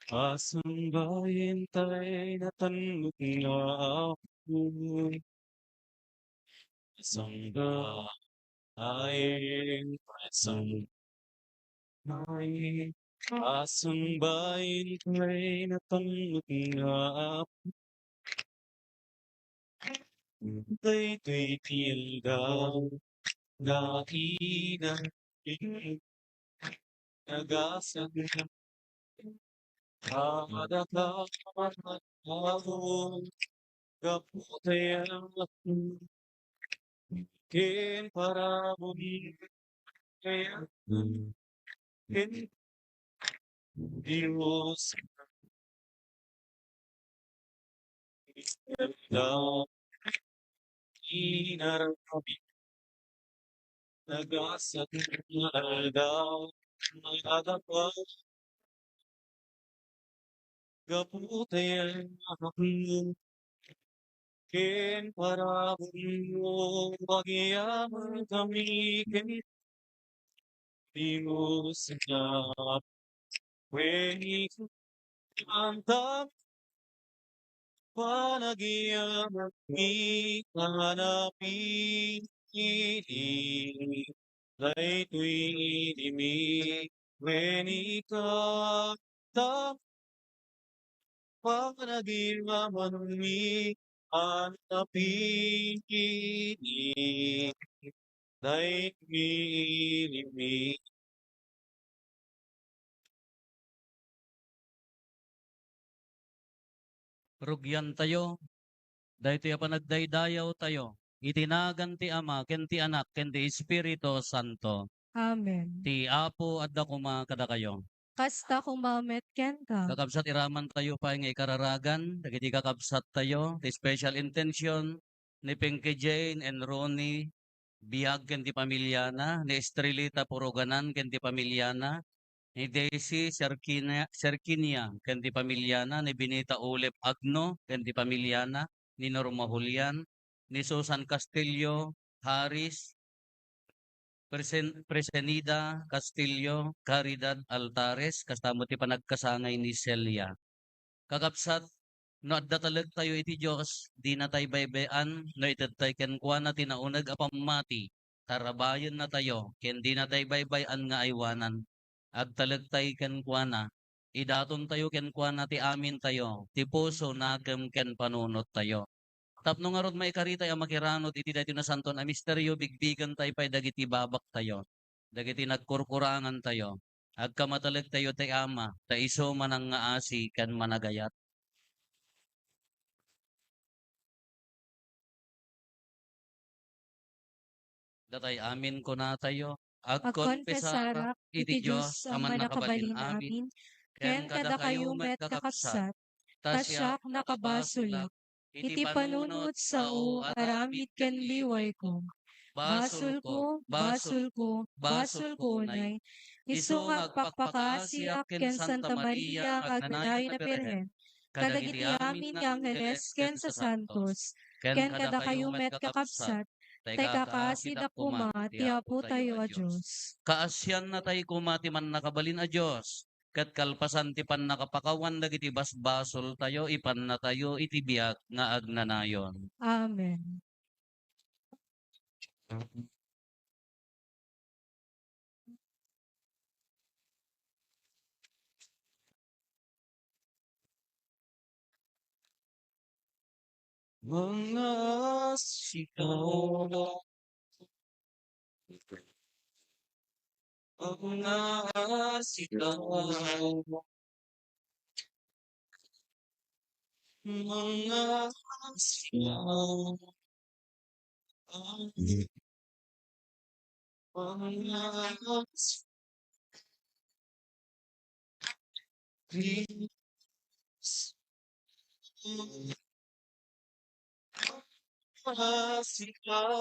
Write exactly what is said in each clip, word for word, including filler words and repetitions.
Pasambayen tay natannok nga Apo. Pasambayen, pasambayen, pasambayen tay natannok nga Apo. Daytoy ti aldaw nga kinapinagasa. Kada kamatao, gapu ta ken parabur ken Dios. Inarabi. Nagasat nga aldaw, nga adapa. Gapu ta ken ken parabur mo, agyamankami ken Dios nga wen ikaw. Anta panagyamanmi a napili, daytoy idi mi wen ikaw. Anta panagyamanmi a napili, daytoy idi mi Rugiantayo daytoy a panagdaydayawtayo iti nagan ti Ama, ken ti Anak, ken ti Espiritu Santo. Amen. Ti Apo adda koma kadakayo. Kasta koma met kenka. Kakabsat, iramantayo pay nga ikararagan dagiti kakabsattayo ti special intention ni Pinky Jane and Ronnie Biag ken ti pamiliana, ni Estrelita Puruganan ken ti pamiliana, ni Daisy Serkinia, Serkinia ken ti pamiliana, ni Benita Ulep Agno ken ti pamiliana, ni Norma Julian, ni Susan Castillo Harris, Presen-, Presenida Castillo, Caridad Altares, kasta met ti panagkasangay ni Celia. Kakabsat, no adda talektayo iti Dios, dinatay baybay-an no itedtay kenkuana ti nauneg a pammati, tarabayennatayo, ken dinatay baybay-an nga aywanan. Agtalektayo kenkuana, idatontayo kenkuana ti amintayo, ti puso, nakem, ken panunottayo. Tapno ngarud maikaritay a makiranod iti daytoy nasantoan a misterio, bigbigentayo pay dagiti babaktayo, dagiti nagkurkurangantayo. Agkamatalektayo ti Ama, ta isu manangngaasi ken managayat. Datay amin kunatayo, agkonfesarak iti Dios a Mannakabalin-amin, ken kadakayo met, kakabsat, ta siak nakabasolak iti panunot, sao, aramid ken liwayko. Basolko, basolko, basolko unay. Isu nga agpakpakaasiak ken Santa Maria nga agnanayon a Birhen, kadagiti amin nga angheles ken sasantos, ken kadakayo met, kakabsat, ta ikakaasidak koma ti Apotayo a Dios. Kaasiannatay koma ti Mannakabalin a Dios, ket kalpasan ti pannakapakawan dagiti basbasoltayo, ipannatayo iti biag nga agnanayon. Amen. Mga sikaw, mga sikaw, mga sikaw.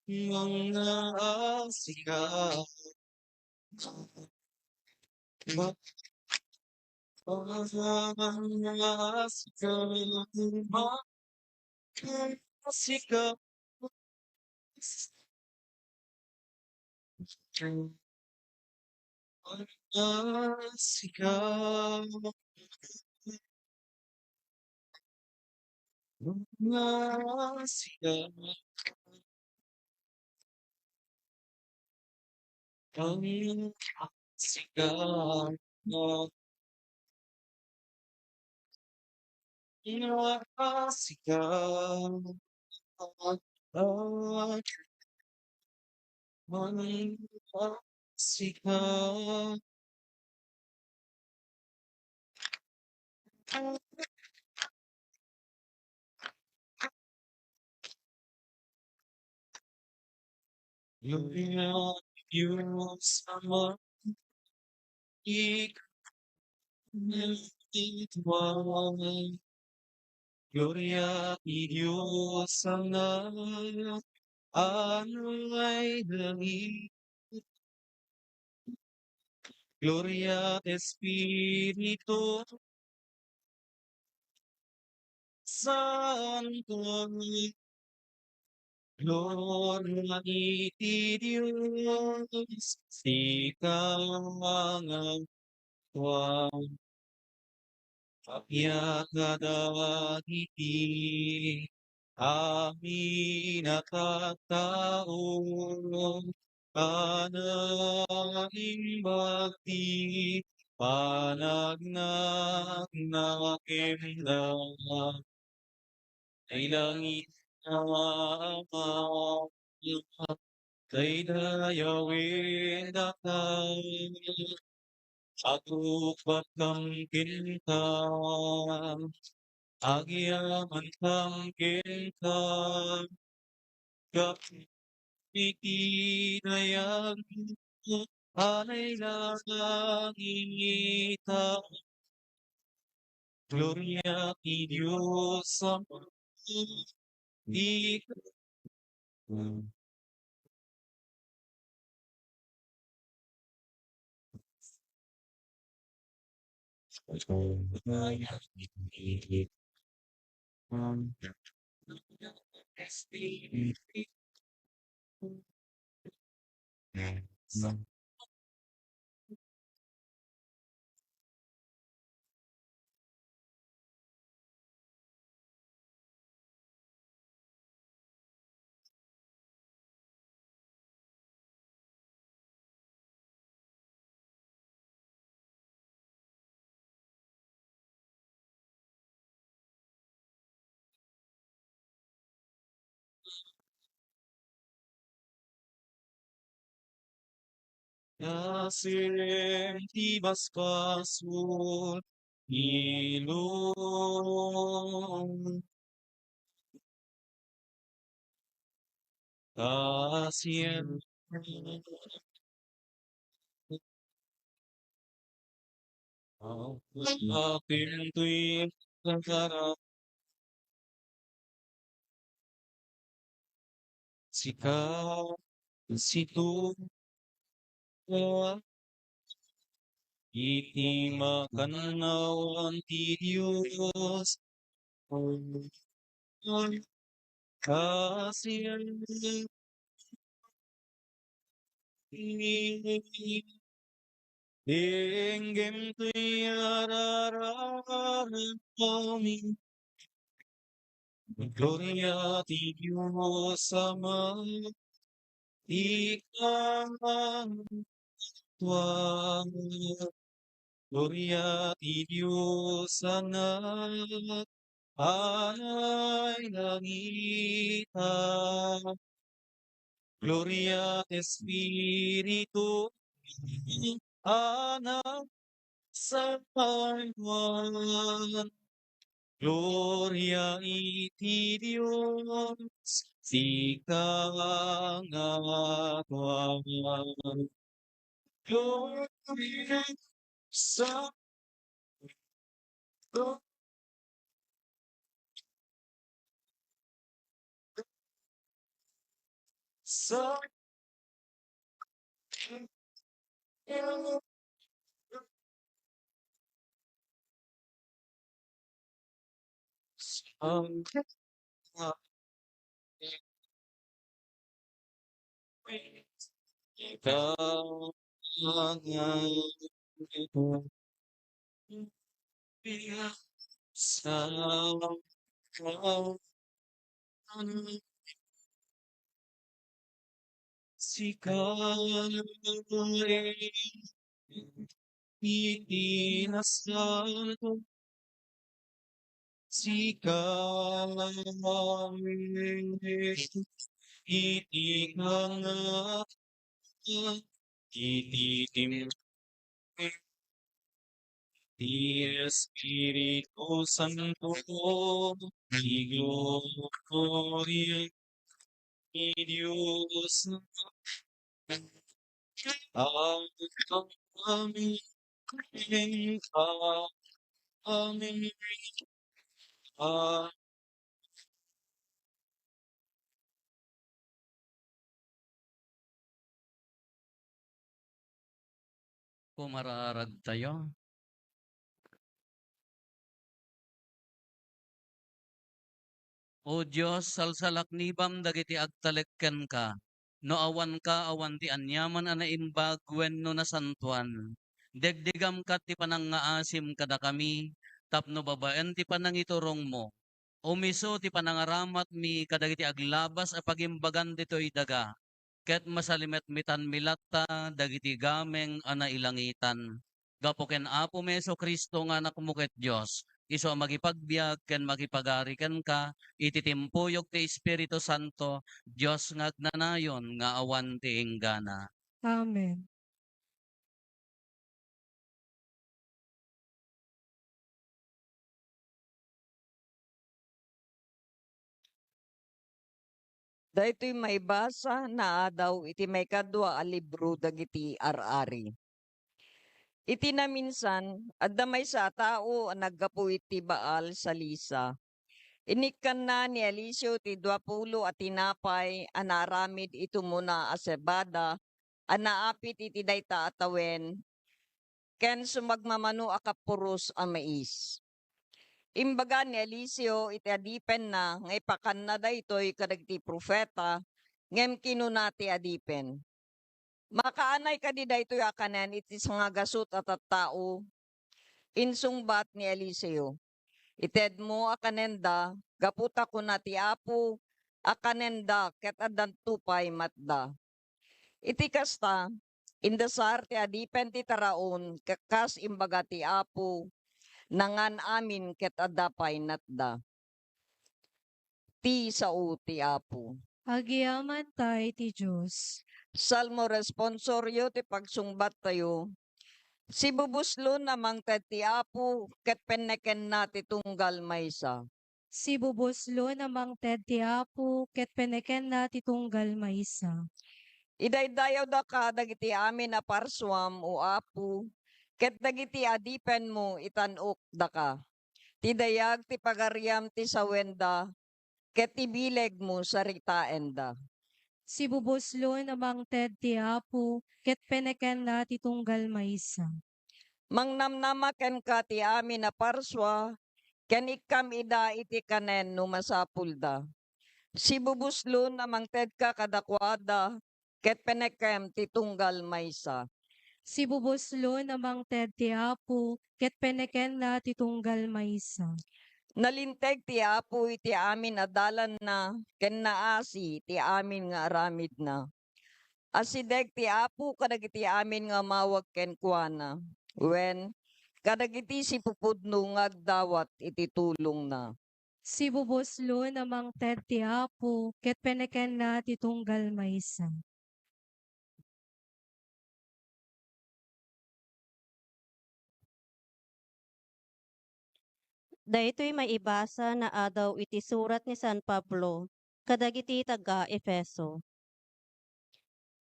Mangngaasika. Ma-, mangngaasika. Mangngaasika. Mangngaasika. Mangngaasika. Mangngaasika. Mangngaasika. Mangngaasika. Gloria ti Dios Ama, ikaw. Gloria ti Dios Ama, anay langit. Gloria ti Espiritu Santo. Gloria iti Dios ti kaangawan. Appiat kadagiti amin a tattao, panangimbag ti panagnanakenna. Ay langit a Ama, daydayawen daka, agtungpatkam kenka, agyamankam kenka, gapu iti dayag a nailangitan. Gloria ti Dios Ama, ti Kasem ti basbasol, ilong. Kasem. Akin toy kagara. Sika, situ, iti makannawan ti Dios. Kasem. Denggem toy arararamami. Gloria ti Dios Ama, ti kaangawan. Gloria ti Dios Anak, anay langita. Gloria ti Espiritu, Anak, Santuan. Gloria iti Dios, ti kaangawan. Gloria sa Sika iti nasalo, sika iti kangatan, iti tim-, ti Espiritu Santo, ti gloria ni Dios. Amen. Amen. Amen. Pumaraaragtayo. O Dios, salsalaknibam dagiti agtalek kenka. No awanka, awan ti aniaman a naimbag wenno nasantoan. Degdegamka ti panangngaasim kadakami, tapno babaen ti panangiturongmo, umiso ti panangaramatmi kadagiti aglabas a pagimbagan ditoy daga, ket masalimetmetanmi latta dagiti gameng a nailangitan. Gapu ken Apomi Jesu-Cristo nga Anakmo ket Dios, isu a mangipagbiag ken mangipagari kenka iti timpuyog ti Espiritu Santo, Dios nga agnanayon nga awan ti inggana. Amen. Daytoy maibasa naadaw iti maikadua a libro dagiti Ar-ari. Iti naminsan, adda maysa a tao a naggapu iti Baal-Salisa. Inikkanna ni Eliseo ti duapulo a tinapay a naaramid iti umuna a sebada a naapit iti dayta a tawen ken sumagmamano a kappuros a mais. Imbaga ni Eliseo iti adipenna nga ipakanna daytoy kadagiti profeta, ngem kinuna ti adipen, "Makaanay kadi daytoy a kanen iti sangagasut a tattao?" Insungbat ni Eliseo, "Itedmo a kanenda, gapu ta kuna ti Apo a kanenda ket addanto pay matda." Iti kasta, indasar ti adipen ti taraon, ket kas imbaga ti Apo, nangan amin ket adda pay natda. Ti sao ti Apo. Agyamankay ti Dios. Salmo responsorio ti pagsungbattayo. Sibubuslon a mangted ti Apo, ket pennekenna ti tunggal maysa. Sibubuslon a mangted ti Apo, ket pennekenna ti tunggal maysa. Idaydayawdaka dagiti amin a parsuam, O Apo, ket dagiti adipenmo itan-okdaka. Ti dayag ti pagariam ti sawenda, ket ti bilegmo saritaenda. Sibubuslon a mangted ti Apo, ket pennekenna ti tunggal maysa. Mangnamnama kenka ti amin a parsua, ken ikkam ida iti kanen no masapulda. Sibubuslon a mangtedka kadakuada, ket pennekem ti tunggal maysa. Sibubuslon a mangted ti Apo, ket pennekenna ti tunggal maysa. Nalinteg ti Apo iti amin a dalanna, ken naasi ti amin nga aramidna. Asideg ti Apo kadagiti amin nga umawag kenkuana, wen, kadagiti sipupudno nga agdawat iti tulongna. Sibubuslon a mangted ti Apo, ket pennekenna ti tunggal maysa. Daytoy maibasa naadaw iti surat ni San Pablo kadagiti taga-Efeso.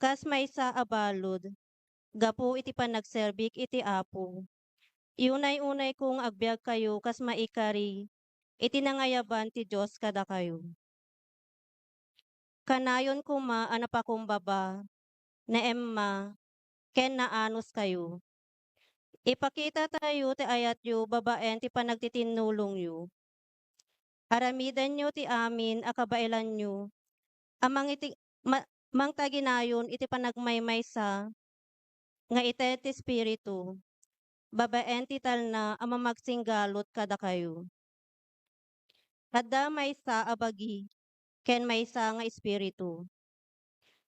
Kas maysa a balud, gapu iti panagserbik iti Apo, iunay-unayko nga agbiagkayo kas maikari iti nangayaban ti Dios kadakayo. Kanayon koma a napakumbaba, naemma, ken naanuskayo. Ipakitatayo ti ayatyo babaen ti panagtitinnulongyo. Aramidenyo ti amin a kabaelanyo a mangiti-, ma-, mangtaginayon iti panagmaymaysa nga ited ti Espiritu, babaen ti talna a mamagsinggalut kadakayo. Adda maysa a bagi ken maysa nga Espiritu,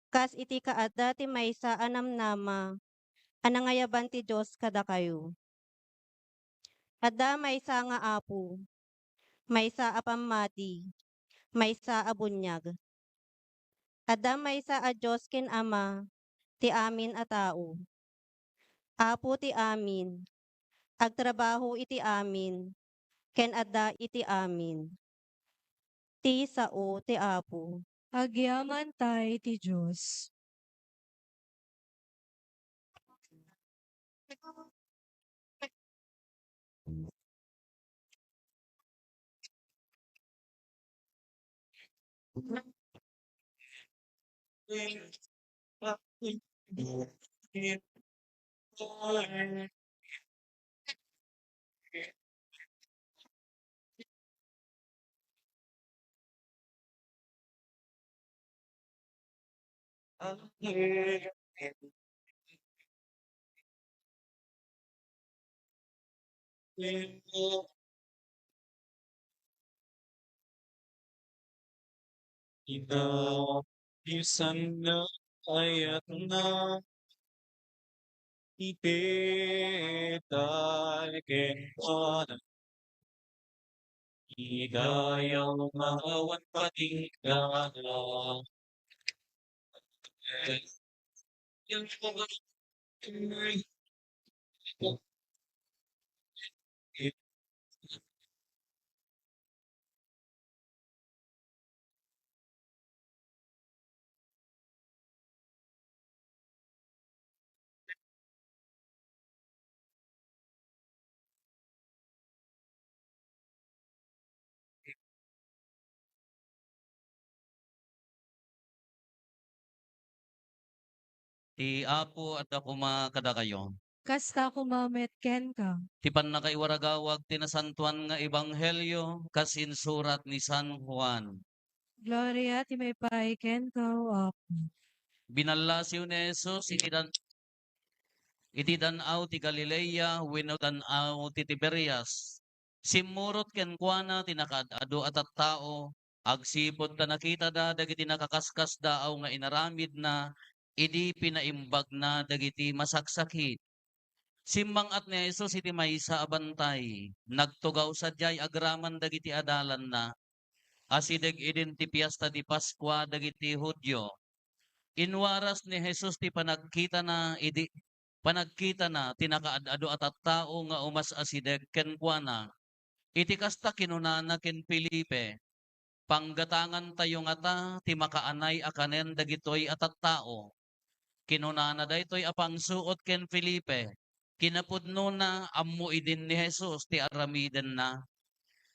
kas iti kaadda ti maysa a namnama a nangayaban ti Dios kadakayo. Adda maysa nga Apo, maysa a pammati, maysa a buniag. Adda maysa a Dios ken Ama ti amin a tao. Apo ti amin, agtrabaho iti amin, ken adda iti amin. Ti sao ti Apo. Agyamankay ti Dios. Ita, bisan nga ayatna, ipitay kenkuana. Idayaw nga awan patingganan. Ti Apo adda koma kadakayo. Kasta koma met kenka. Ti pannakaiwaragawag ti Nasantoan nga Ebanghelio kas insurat ni San Juan. Gloria ti maipaay kenka, O Apo. Binallasiw ni Jesus iti dan-, iti dan-aw ti Galilea wenno dan-aw ti Tiberias. Simmurot kenkuana ti nakaad-adu a tattao agsipud ta nakitada dagiti nakaskasdaaw nga inaramidna idi pinaimbagna dagiti masaksakit. Simmang-at ni Jesus iti maysa a bantay. Nagtugaw sadiay agraman dagiti adalanna. Asideg idin ti Piesta ti Paskua dagiti Judio. Inwaras ni Jesus ti panagkitana idi, panagkitana ti nakaad-adu a tattao nga umas-asideg kenkuana. Iti kasta, kinunana ken Felipe, "Panggatangantayo ngata ti makaanay a kanen dagitoy a tattao." Kinunana daytoy a pangsuot ken Felipe. Kinapudnona, ammo idin ni Jesus ti aramidenna.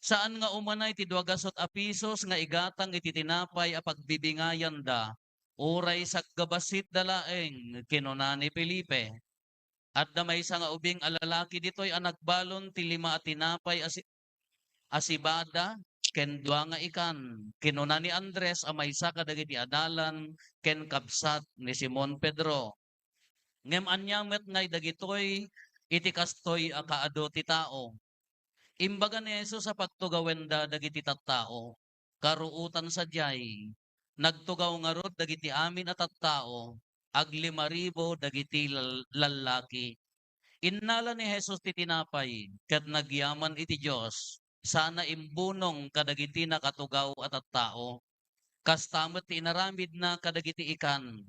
Saan nga umanay ti dua gasut a pisos nga igatang iti tinapay a pagbibingayanda, uray saggabasitda laeng, kinuna ni Felipe. Adda maysa nga ubing a lalaki ditoy a nagbalon ti lima a tinapay a si-, a sibada ken dua nga ikan. Kinuna ni Andres a maysa kadagiti adalan ken kabsat ni Simon Pedro. Ngem ania met ngay dagitoy iti kastoy a kaadu ti tao? Imbaga ni Jesus a pagtugawenda dagiti tattao. Karuotan sadiay, nagtugaw ngarud dagiti amin a tattao, aglima ribu dagiti lal-, lallaki. Innala ni Jesus ti tinapay ket nagyaman iti Dios, sana imbunong kadagiti nakatugaw a tattao. Kasta met ti inaramidna kadagiti ikan.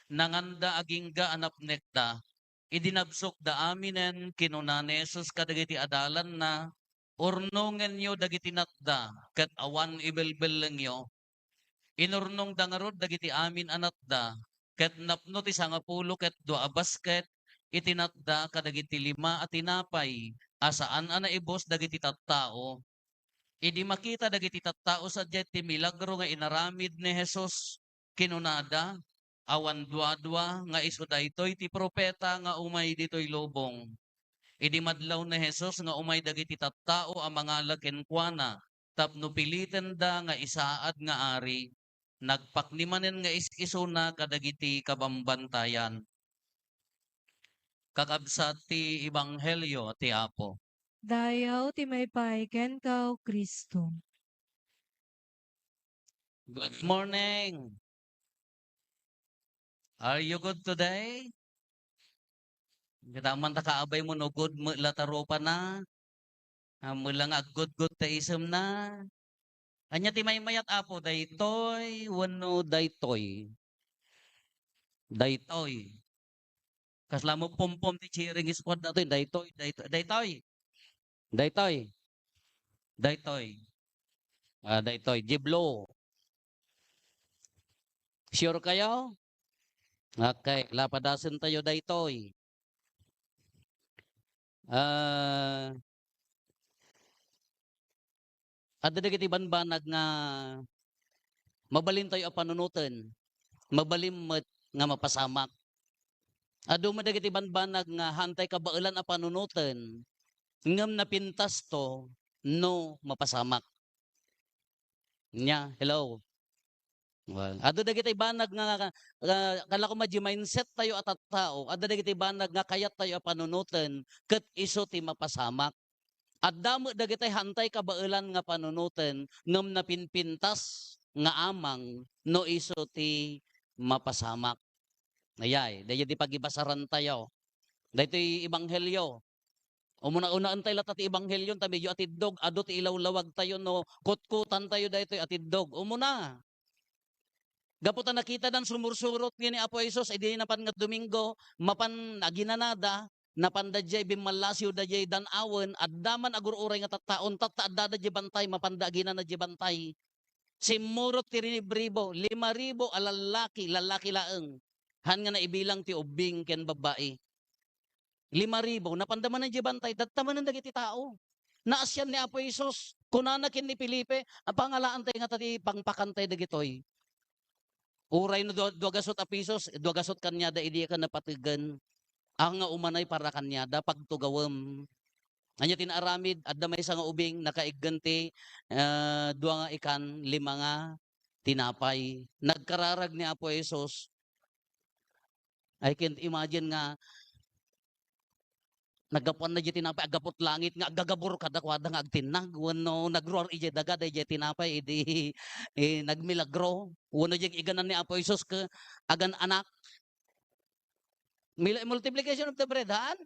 Nanganda agingga a napnekda. Idi nabsokda aminen, kinuna ni Jesus kadagiti adalanna, "Urnongenyo dagiti natda, ket awan ibelbellengyo." Inurnongda ngarud dagiti amin a natda, ket napno ti sangapulo ket dua a basket iti natda kadagiti lima a tinapay a saan a naibus dagiti tattao. Idi makita dagiti tattao sadiay ti milagro nga inaramid ni Jesus, Kinunada, "Awan duadua nga isu daytoy ti profeta nga umay ditoy lubong." Idi madlaw ni Jesus nga umay dagiti tattao a mangala kenkuana tapno pilitenda nga isaad nga ari, nagpakni manen nga is-isuna kadagiti kabambantayan. Kakabsat ti ebanghelio ti Apo. Dayaw ti maipay kenka, O Cristo. Good morning. Are you good today? Kita man ta kaabay mo no good met la ta rupana. Ah, met la nga aggodgod ta isemna. Ania ti maymayat, Apo? Daytoy wenno daytoy? Daytoy. Kasla mo pumpom ti cheering squad natin. Daytoy, daytoy, daytoy. Daytoy. Daytoy. Ah, daytoy. Jiblo. Sure kayo? Okay, lapadasen tayo daytoy. Ah, adda dagiti banbanag nga mabalin tayo a panunoten, mabalin met nga mapasamak. Adu met dagiti banbanag nga haantay kabaelan a panunoten, ngem napintasto no mapasamak. Nia, hello. Well, adda dagiti banag nga, nga, nga, kala ko madi mindset tayo a tattao, adda dagiti banag nga kayat tayo a panunoten, ket isu ti mapasamak. Adda met dagiti haantay kabaelan nga panunoten, ngem napinpintas nga amang no isu ti mapasamak. Ayay, daydi pagibasaran tayo. Daytoy ebanghelio. Umuna-unaen tayo latta ti ebanghelio, ta medyo atiddog, adu ti ilawlawag tayo no kutkutan tayo daytoy atiddog. Umuna. Gapu ta nakitadan sumursurot ni Apo Jesus, idi napan nga Domingo, mapan aginanada, napanda diay bimmallasiwda diay dan-awen, adda man agur-uray nga tattao, tatta adda diay bantay, mapanda aginana diay bantay. Simmurot ti rinibribo, lima ribu a lallaki, lallaki laeng. Han nga naibilang ti ubbing ken babbai. Lima ribu, napanda manen diay bantay, dadta manen dagiti tao. Naasian ni Apo Jesus, kunana ken ni Felipe, "Apangalaantay ngata ti pangpakantay dagitoy." Uray no dua, dua gasut a pisos, dua gasut kaniada idi ka napategen. Ang nga umanay para kaniada, pagtugawem. Ania ti naaramid, adda maysa nga ubing, nakaiggen ti, ah, dua nga ikan, lima nga tinapay. Nagkararag ni Apo Jesus. I can't imagine nga naggapuanna diay tinapay, aggapu ti langit nga aggagabur kadakuada nga agtinnag, wenno nagruar idiay daga daydiay tinapay, idi, eh, nagmilagro. Wenno diay iganan ni Apo Jesus ket agan-anak. Mil-, multiplication of the bread, haan?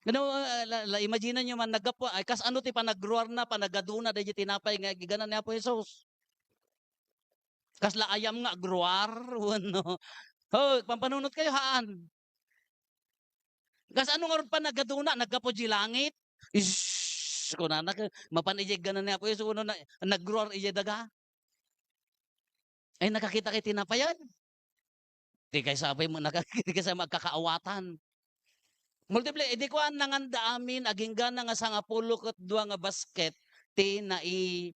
Ano, ah, la, la, imagine nyo man, naggapu-, ay, kas ano ti panagruarna, panagaduna, daydiay tinapay nga iganan ni Apo Jesus? Kasla ayam nga agruar, wenno? Oh, pampanunot kayo, haan? Kas ano nga panagaduna, naggapu diay langit? Is, kunana, mapan idiay iganan ni Apo Jesus, wenno na, nagruar idiay daga? Ay, nakakita kay tinapayan? Di kay sabay mo, naka-, di kay sabay magkakaawatan. Multiply, idi kuan, nanganda amin, aginggana nga sangapulo ket dua nga basket ti nai-,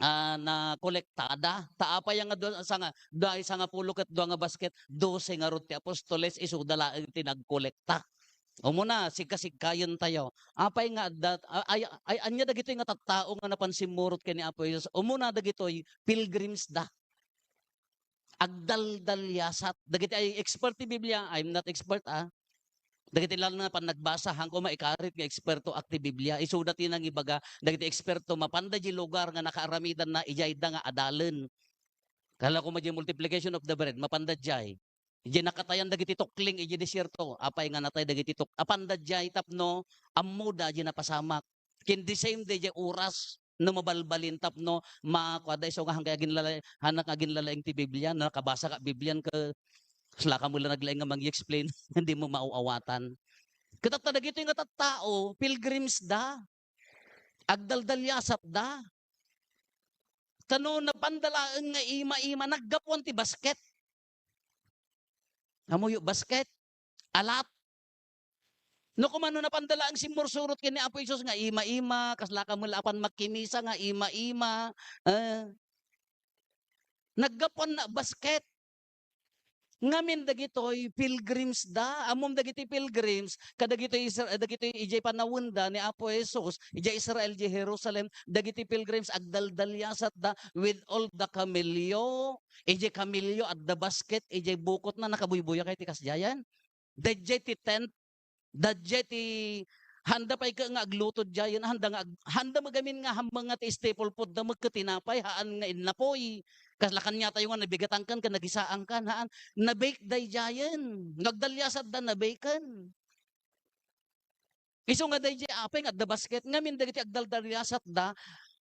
ah, nakolektada. Ta apay nga dua, sanga-, dua, sangapulo ket dua nga basket, dose ngarud ti apostoles, isuda laeng ti nagkolekta. Umuna, sigkasigkayen tayo. Apay nga adda, a-, ay, ay, ania dagitoy nga tattao nga napan simmurot ken ni Apo Jesus? Umuna dagitoy, pilgrims da. Agdaldaliasat. Dagiti ay expert ti Biblia, I'm not expert, ah. Dagiti lang nga pan nagbasa, haanko maikarit nga eksperto ak ti Biblia. Isuda ti nangibaga, dagiti eksperto, mapanda diay lugar nga nakaaramidanna, idiay da nga adalen. Kala ko madi multiplication of the bread, mapanda diay. Idiay nakatayan dagiti tukling idiay desierto. Apay nga natay dagiti tuk-, apanda diay tapno ammoda diay napasamak. Ken the same day, diay oras, no mabalbalin tapno makuada isu nga hangkay aginlala-, hanak aginlalaing ti Biblia, no nakabasa ka Biblian ka, kasla ka mo la naglaing nga mangi-explain, hindi mo mauawatan. Ket ta dagitoy nga tattao, pilgrims da. Agdaldaliasat da. Ta no napanda laeng nga ima-ima, naggapuan ti basket. Amoyo, basket, alat. No, kumano napanda laeng simmursurot ken ni Apo Jesus nga ima-ima, kasla ka met la apan makimisa nga ima-ima, eh. Naggapuan na basket. Ngamin dagitoy pilgrims da. Ammom dagiti pilgrims, kadagitoy Isra-, dagitoy idiay panawenda ni Apo Jesus, idiay Israel, idiay Jerusalem, dagiti pilgrims agdaldaliasat da with all the kamelyo. Idiay kamelyo, adda basket, idiay bukotna, nakabuybuya kay ti kasdiayan. Daydiay ti tent, daydiay ti handa pay ket nga agluto diayen, handa nga ag-, handa met gamin nga hammeng nga ti staple food da met ket tinapay, haan nga innapoy. Kasla kaniatayo nga nabigatankan ken nagisaankan, haan. Na-bake daydiayen. Nagdaliasat da na-baken. Isu nga daydiay apay nga adda basket ngamin dagiti agdaldaliasat da,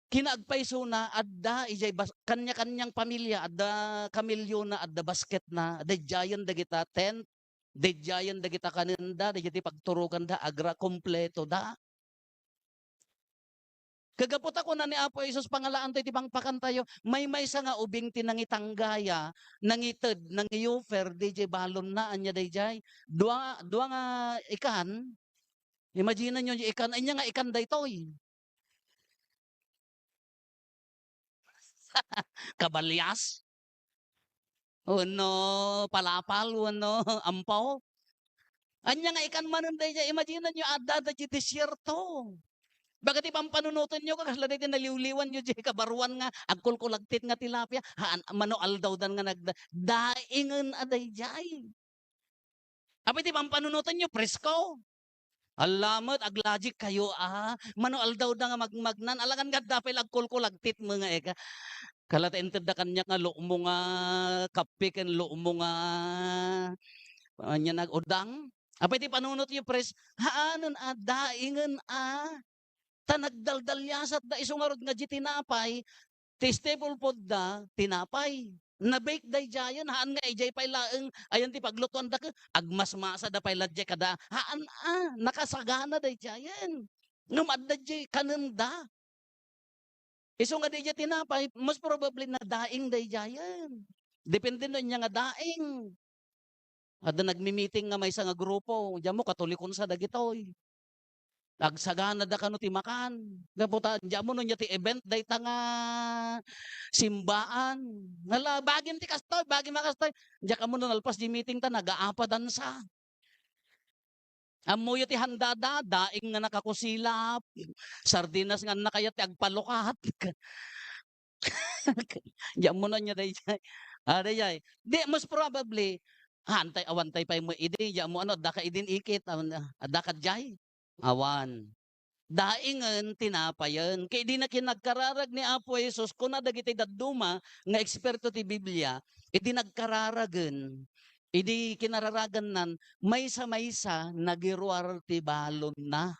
kinaagpaysona, adda idiay bas-, kanya-kanyang pamilya, adda kamelyona, adda basketna, daydiayen dagita tent, daydiayen dagita kanenda, daydiay ti pagturoganda, agra, kompleto da. Kagapu ta kuna ni Apo Jesus, pangalaanto iti pangpakantayo, maymaysa nga ubing ti nangitanggaya, nangited, nangiufer, didiay balonna, ania daydiay? Dua, dua nga ikan, Imagine-yo, ikan, ania nga ikan daytoy? Kabalias? Wenno palapal, wenno ampaw? Ania nga ikan manen daydiay? Imagine-yo, adda, adda diay desierto. Baga ti pampanunotenyo, kasla daytoy naliwliwanyo diay kabaruan nga agkulkulagtit nga tilapia. Haan, mano aldawdan nga nagda-, daingen a daydiay. Apay ti pampanunotenyo, presko? Ala met, aglagikkayo a. Mano aldawda nga magmagnan, alangan nga adda pay la agkulkulagtit met nga ika. Kala ta intedda kaniak nga lukmo nga kape ken lukmo nga, ania nga udang. Apay ti panunotyo, pres-, haanen a, daingen a. Ta nagdaldaliasatda isu ngarud nga diay tinapay, ti staple food da, tinapay. Na-bake daydiayen, haan nga idiay pay laeng, ayan ti paglutuanda ket agmasmasada pay la diay kada, haan a, nakasagana daydiayen. Ngem adda diay kanenda. Isu nga diay tinapay, most probably nadaing daydiayen. Depende no ania nga daing. Adda nagmi-meeting nga maysa nga grupo, diammo, Katolikon sa dagitoy. Agsaganada kano ti makan. Gapu ta, diammo no ania ti event dayta nga simbaan. Ala, bagim ti kastoy, bagim a kastoy. Diak ammo no nalpas di meeting ta, nagaapadan sa. Ammoyo ti handada, daing nga nakakusilap, sardinas nga annakayat ti agpalukat. Diammo no ania daydiay. Ah, daydiay. Di, most probably, ah, antay, awan tay pay met idi, diammo ano, adda ka idin ikit, awan, ah, adda ka diay? Awan. Daingen, tinapayen. Ket idi na kinagkararag ni Apo Jesus, kuna dagiti dadduma nga eksperto ti Biblia, idi nagkararagen, idi kinararagannan, maysa-maysa nagiruar ti balonna.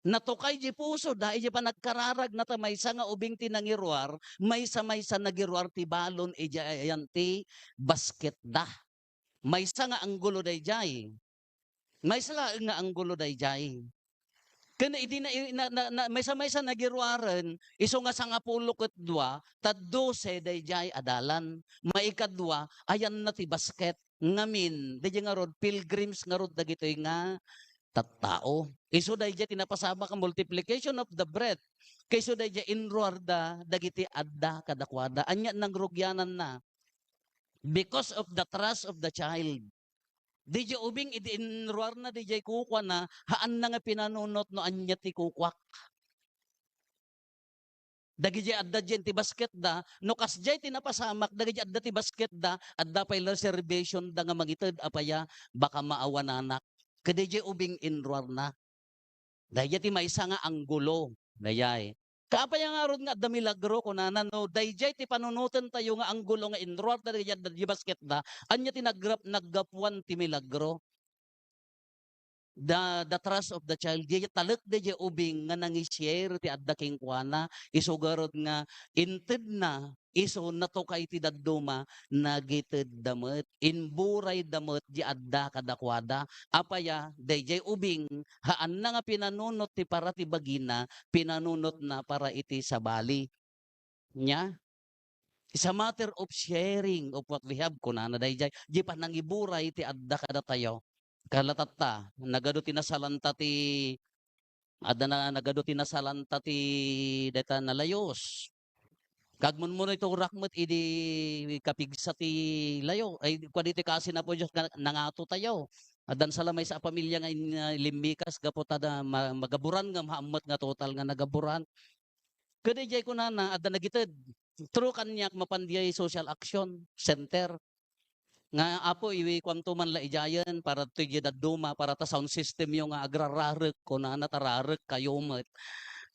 Natukay di pusoda iti panagkararagna ta maysa nga ubing ti nangiruar, maysa-maysa nagiruar ti balon idiay ayan ti basketda. Maysa nga anggulo daydiay. Maysa laeng nga anggulo daydiay. Ken idi na, na, na, na, maysa-maysa nagiruaren, isu nga sangapulo ket dua, ta dose daydiay a dalan. Maikadua, ayanna ti basket. Ngamin, daydiay ngarud, pilgrims ngarud dagitoy nga tattao. Isu daydiay ti napasamak a multiplication of the bread. Ket isu daydiay inruarda dagiti adda kadakuada. Ania nangrugiananna? Because of the trust of the child. Daydiay ubing idi inruarna daydiay kukuana, haanna nga pinanunot no ania ti kukuak. Dagidiay adda diay ti basketda, no kasdiay ti napasamak, dagidiay adda ti basketda, adda pay la reservationda nga mangited, apay a, baka maawananak. Ket daydiay ubing inruarna. Daydiay ti maysa nga anggulo. Daydiay. Kaapay a ngarud nga adda milagro, kunana, no, daydiay ti panunotentayo nga anggulo nga inruarda, daydiay adda diay basketda, ania ti nagrap-, naggapuan ti milagro? The, the trust of the child, diay talek daydiay ubing nga nangi-share ti adda kenkuana, isu garud nga intedna, isu natukay ti dadduma, nagitedda met, imburayda met diay adda kadakuada. Apay a, daydiay ubing, haanna nga pinanunot ti para ti bagina, pinanunotna para iti sabali. Nia? It's a matter of sharing of what we have, kunana daydiay. Di panangiburay ti adda kadatayo. Kala tatta, nagadu ti nasalanta ti, adda na, nagadu ti nasalanta ti dayta nalayus. Kagmunmunay turak met idi kapigsa ti layo, ay, kuan iti kaasi ni Apo Dios nga nangato tayo. Addan sa la maysa a pamilya nga in-, ah, limmikas gapu ta da-, ma-, magaburan ngem haan met nga total nga nagaburan. Ket idiay kunana, adda nagited. Through kaniak, mapan diay social action center. Nga, "Apo, iwi kuanto man la idiayen para toy diay dadduma, para ta sound system yo nga agrararek," kunana, "ta rarek kayo met,"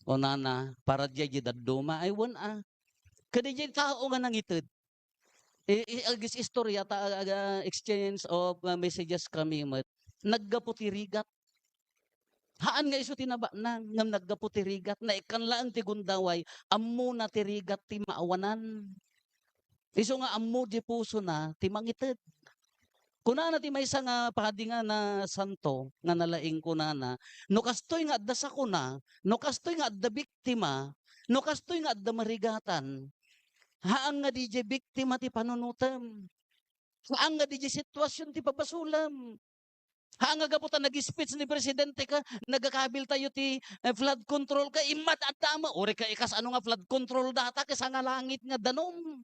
kunana, "para diay diay dadduma." Ay, wen a. Kadi diay tao nga nangited. I-, i-, agis-istorya ta, aga, exchange of, uh, messages kami met. Naggapu ti rigat. Haan nga isu ti nabaknang, ngem naggapu ti rigat. Naikkan laeng ti gundaway, ammona ti rigat ti maawanan. Isu nga ammo di pusona ti mangited. Kunana ti maysa nga padi nga nasanto nga nalaing, kunana, "No kastoy nga adda sakuna, no kastoy nga adda biktima, no kastoy nga adda marigatan, haan nga didiay biktima ti panunotem. Haan nga didiay sitwasyon ti pabasolem. Haan nga gapu ta nag-speech ni presidente ka, nagakabil tayo ti, eh, flood control ka, immad adda ama, uri ka ikas ano nga flood control data, kesa nga langit nga danum."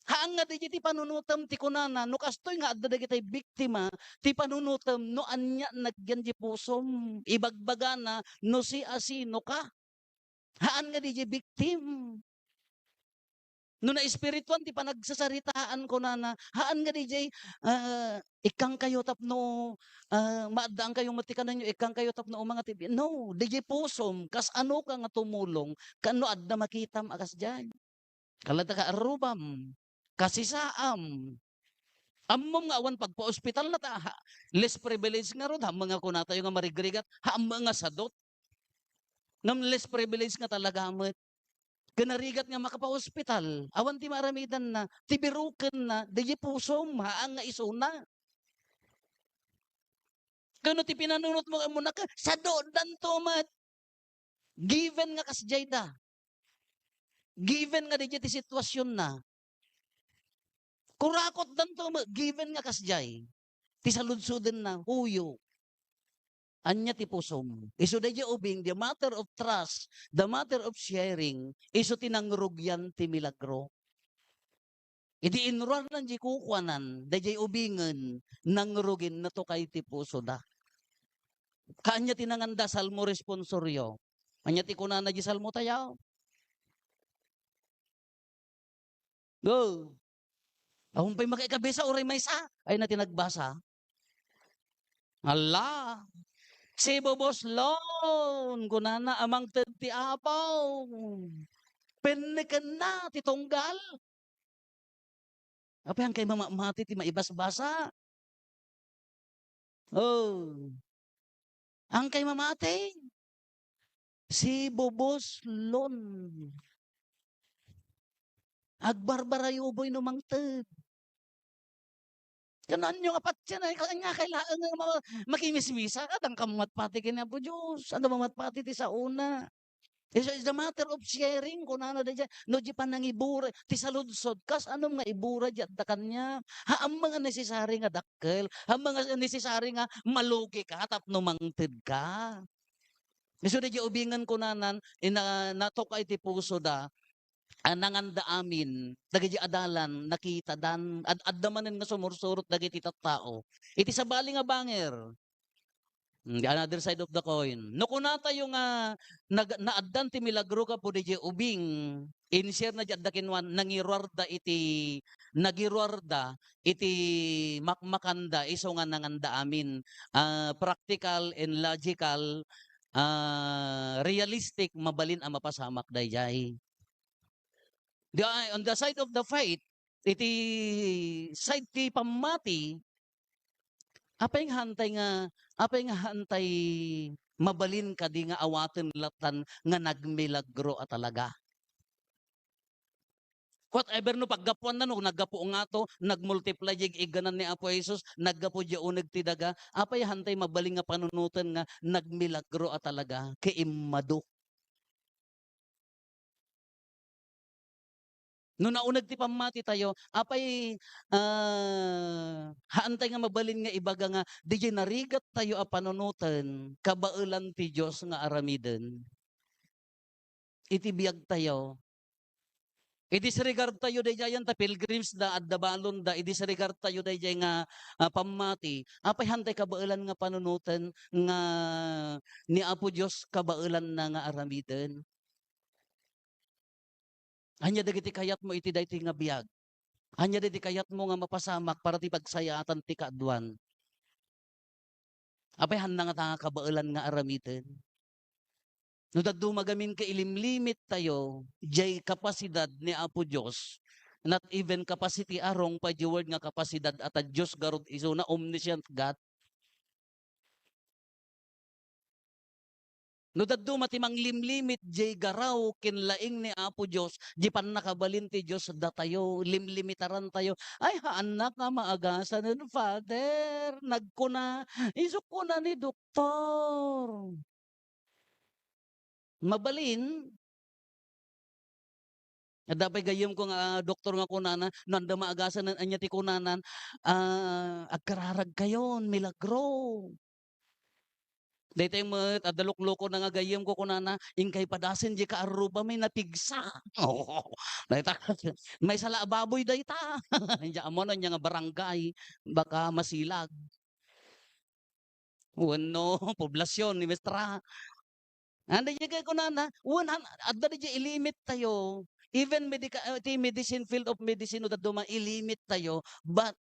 Haan nga didiay ti panunotem ti kunana, no kastoy nga adda dagitay biktima, ti panunotem, no ania nagyan di pusom, ibagbagana, no siasino ka. Haan nga didiay biktim. No naespirituan ti panagsasaritaan, kunana, haan nga didiay, ah, ikkangkayo tapno, ah, maaddaankayo met ti kanenyo, ikkangkayo tapno umanga ti bi-, no, didiay pusom, kas ano ka nga tumulong, ken no adda makitam a kasdiay. Kalata ka arrubam, kasisaam. Ammom nga awan pagpa-ospital na ta, ha, less privilege ngarud, haan nga kunatayo nga marigrigat, haan nga sadot. Ngem less privilege nga talaga met. Ken narigat nga makapa-ospital, awan ti maaramidanna, ti birukenna, didiay pusom, haan nga isuna. Ken no ti pinanunotmo, ammo naka, sadodanto met. Given nga kasdiay da. Given nga didiay ti sitwasionna. Kurakotdanto met, given nga kasdiay. Ti saludsodenna, huyo. Ania ti pusom? Isu daydiay ubing, the matter of trust, the matter of sharing, isu ti nangrugian ti milagro. Idi inruarna diay kukuanan, daydiay ubingen, nangrugin, natukay ti pusoda. Kaanya ti nanganda, Salmo responsorio. Ania ti kunana diay Salmo tayo? Go. Awan pay makaikabisa, uray maysa. Ay na ti nagbasa. Ala, sibubuslon, kunana, a mangted ti Apo. Pennekenna ti tunggal. Apay, hankay mamamati ti maibasbasa? Oh. Hankay mamati? Sibubuslon. Agbarbarayuboy no mangted. Ken no ania nga patien, ay, ania kay laeng nga ma-, makimismisa ka, adda ka mamatpati ken Apo Dios, adda mamatpati ti saona. It's, it's a matter of sharing, kunana daydiay, no, diay panangibura, ti saludsod, kas anom nga ibura diay adda kaniak? Haan nga necessary nga dakkel, haan nga necessary nga malugi ka tapno mangted ka. Isu daydiay ubingen kunanan, ina-, natukay ti pusoda, a, nanganda amin, dagiti adalan, nakitadan, ad-, adda manen nga sumursurot dagiti tattao. Iti sabali nga banger, mm, the another side of the coin. No kunatayo nga nag-, naaddan ti milagro gapu daydiay ubing, in-share na diay adda kenkuana, nangiruarda iti, nagiruarda iti makmakanda, isu nga nanganda amin, ah, practical and logical, ah, realistic, mabalin a mapasamak daydiay. Di, on the side of the faith, iti side ti pammati, apay nga hantay nga, apay nga hantay mabalin kadi nga awaten lattan nga nagmilagro a talaga? Whatever no paggapuanna, no naggapu ngato, nagmultiply diay igganan ni Apo Jesus, naggapu diay uneg ti daga, apay hantay mabalin nga panunoten nga nagmilagro a talaga ket immadu? No nauneg ti pammatitayo, apay, ah, haantay nga mabalin nga ibaga nga diay narigattayo a panunoten, kabaelan ti Dios nga aramiden iti biagtayo. I-disregard tayo daydiayen ta pilgrims da, adda balon da, i-disregard tayo daydiay nga, ah, pammati. Apay hantay kabaelan nga panunoten nga ni Apo Dios kabaelanna nga aramiden? Ania dagiti kayatmo iti daytoy nga biag? Ania dagiti kayatmo nga mapasamak para ti pagsayaatan ti kaaduan? Apay, haanna ngata nga kabaelan nga aramiden? No dadduma gamin ket ilimlimit tayo, jay kapasidad ni Apo Dios, not even capacity, a, wrong pay jay word nga kapasidad, a, ta Dios garud isuna, omniscient God. No dadduma ti manglimlimit jay garaw ken laing ni Apo Dios, jay pannakabalin ti Dios datayo, limlimitaran tayo. Ay, haannak nga maagasanen, Father. Nagkuna, isu kuna ni doktor. Mabalin, adda pay gayyemko nga doktor nga kunana, no adda maagasan, ania ti kunanan, ah, "Agkararagkayon, milagro." Daytoy met, adda luklukona nga gayyemko, kunana, "Inkay padasen jay kaarrubami, napigsa." Dayta, maysa la a baboy dayta. Diay, ammom ania nga barangay, baka Masilag. Wenno, poblasyon ni Mestra. Anda diay kunana, wen han-, adda diay ilimit tayo. Even medica-, ah, ti medicine, field of medicine, no dadduma ilimit tayo, but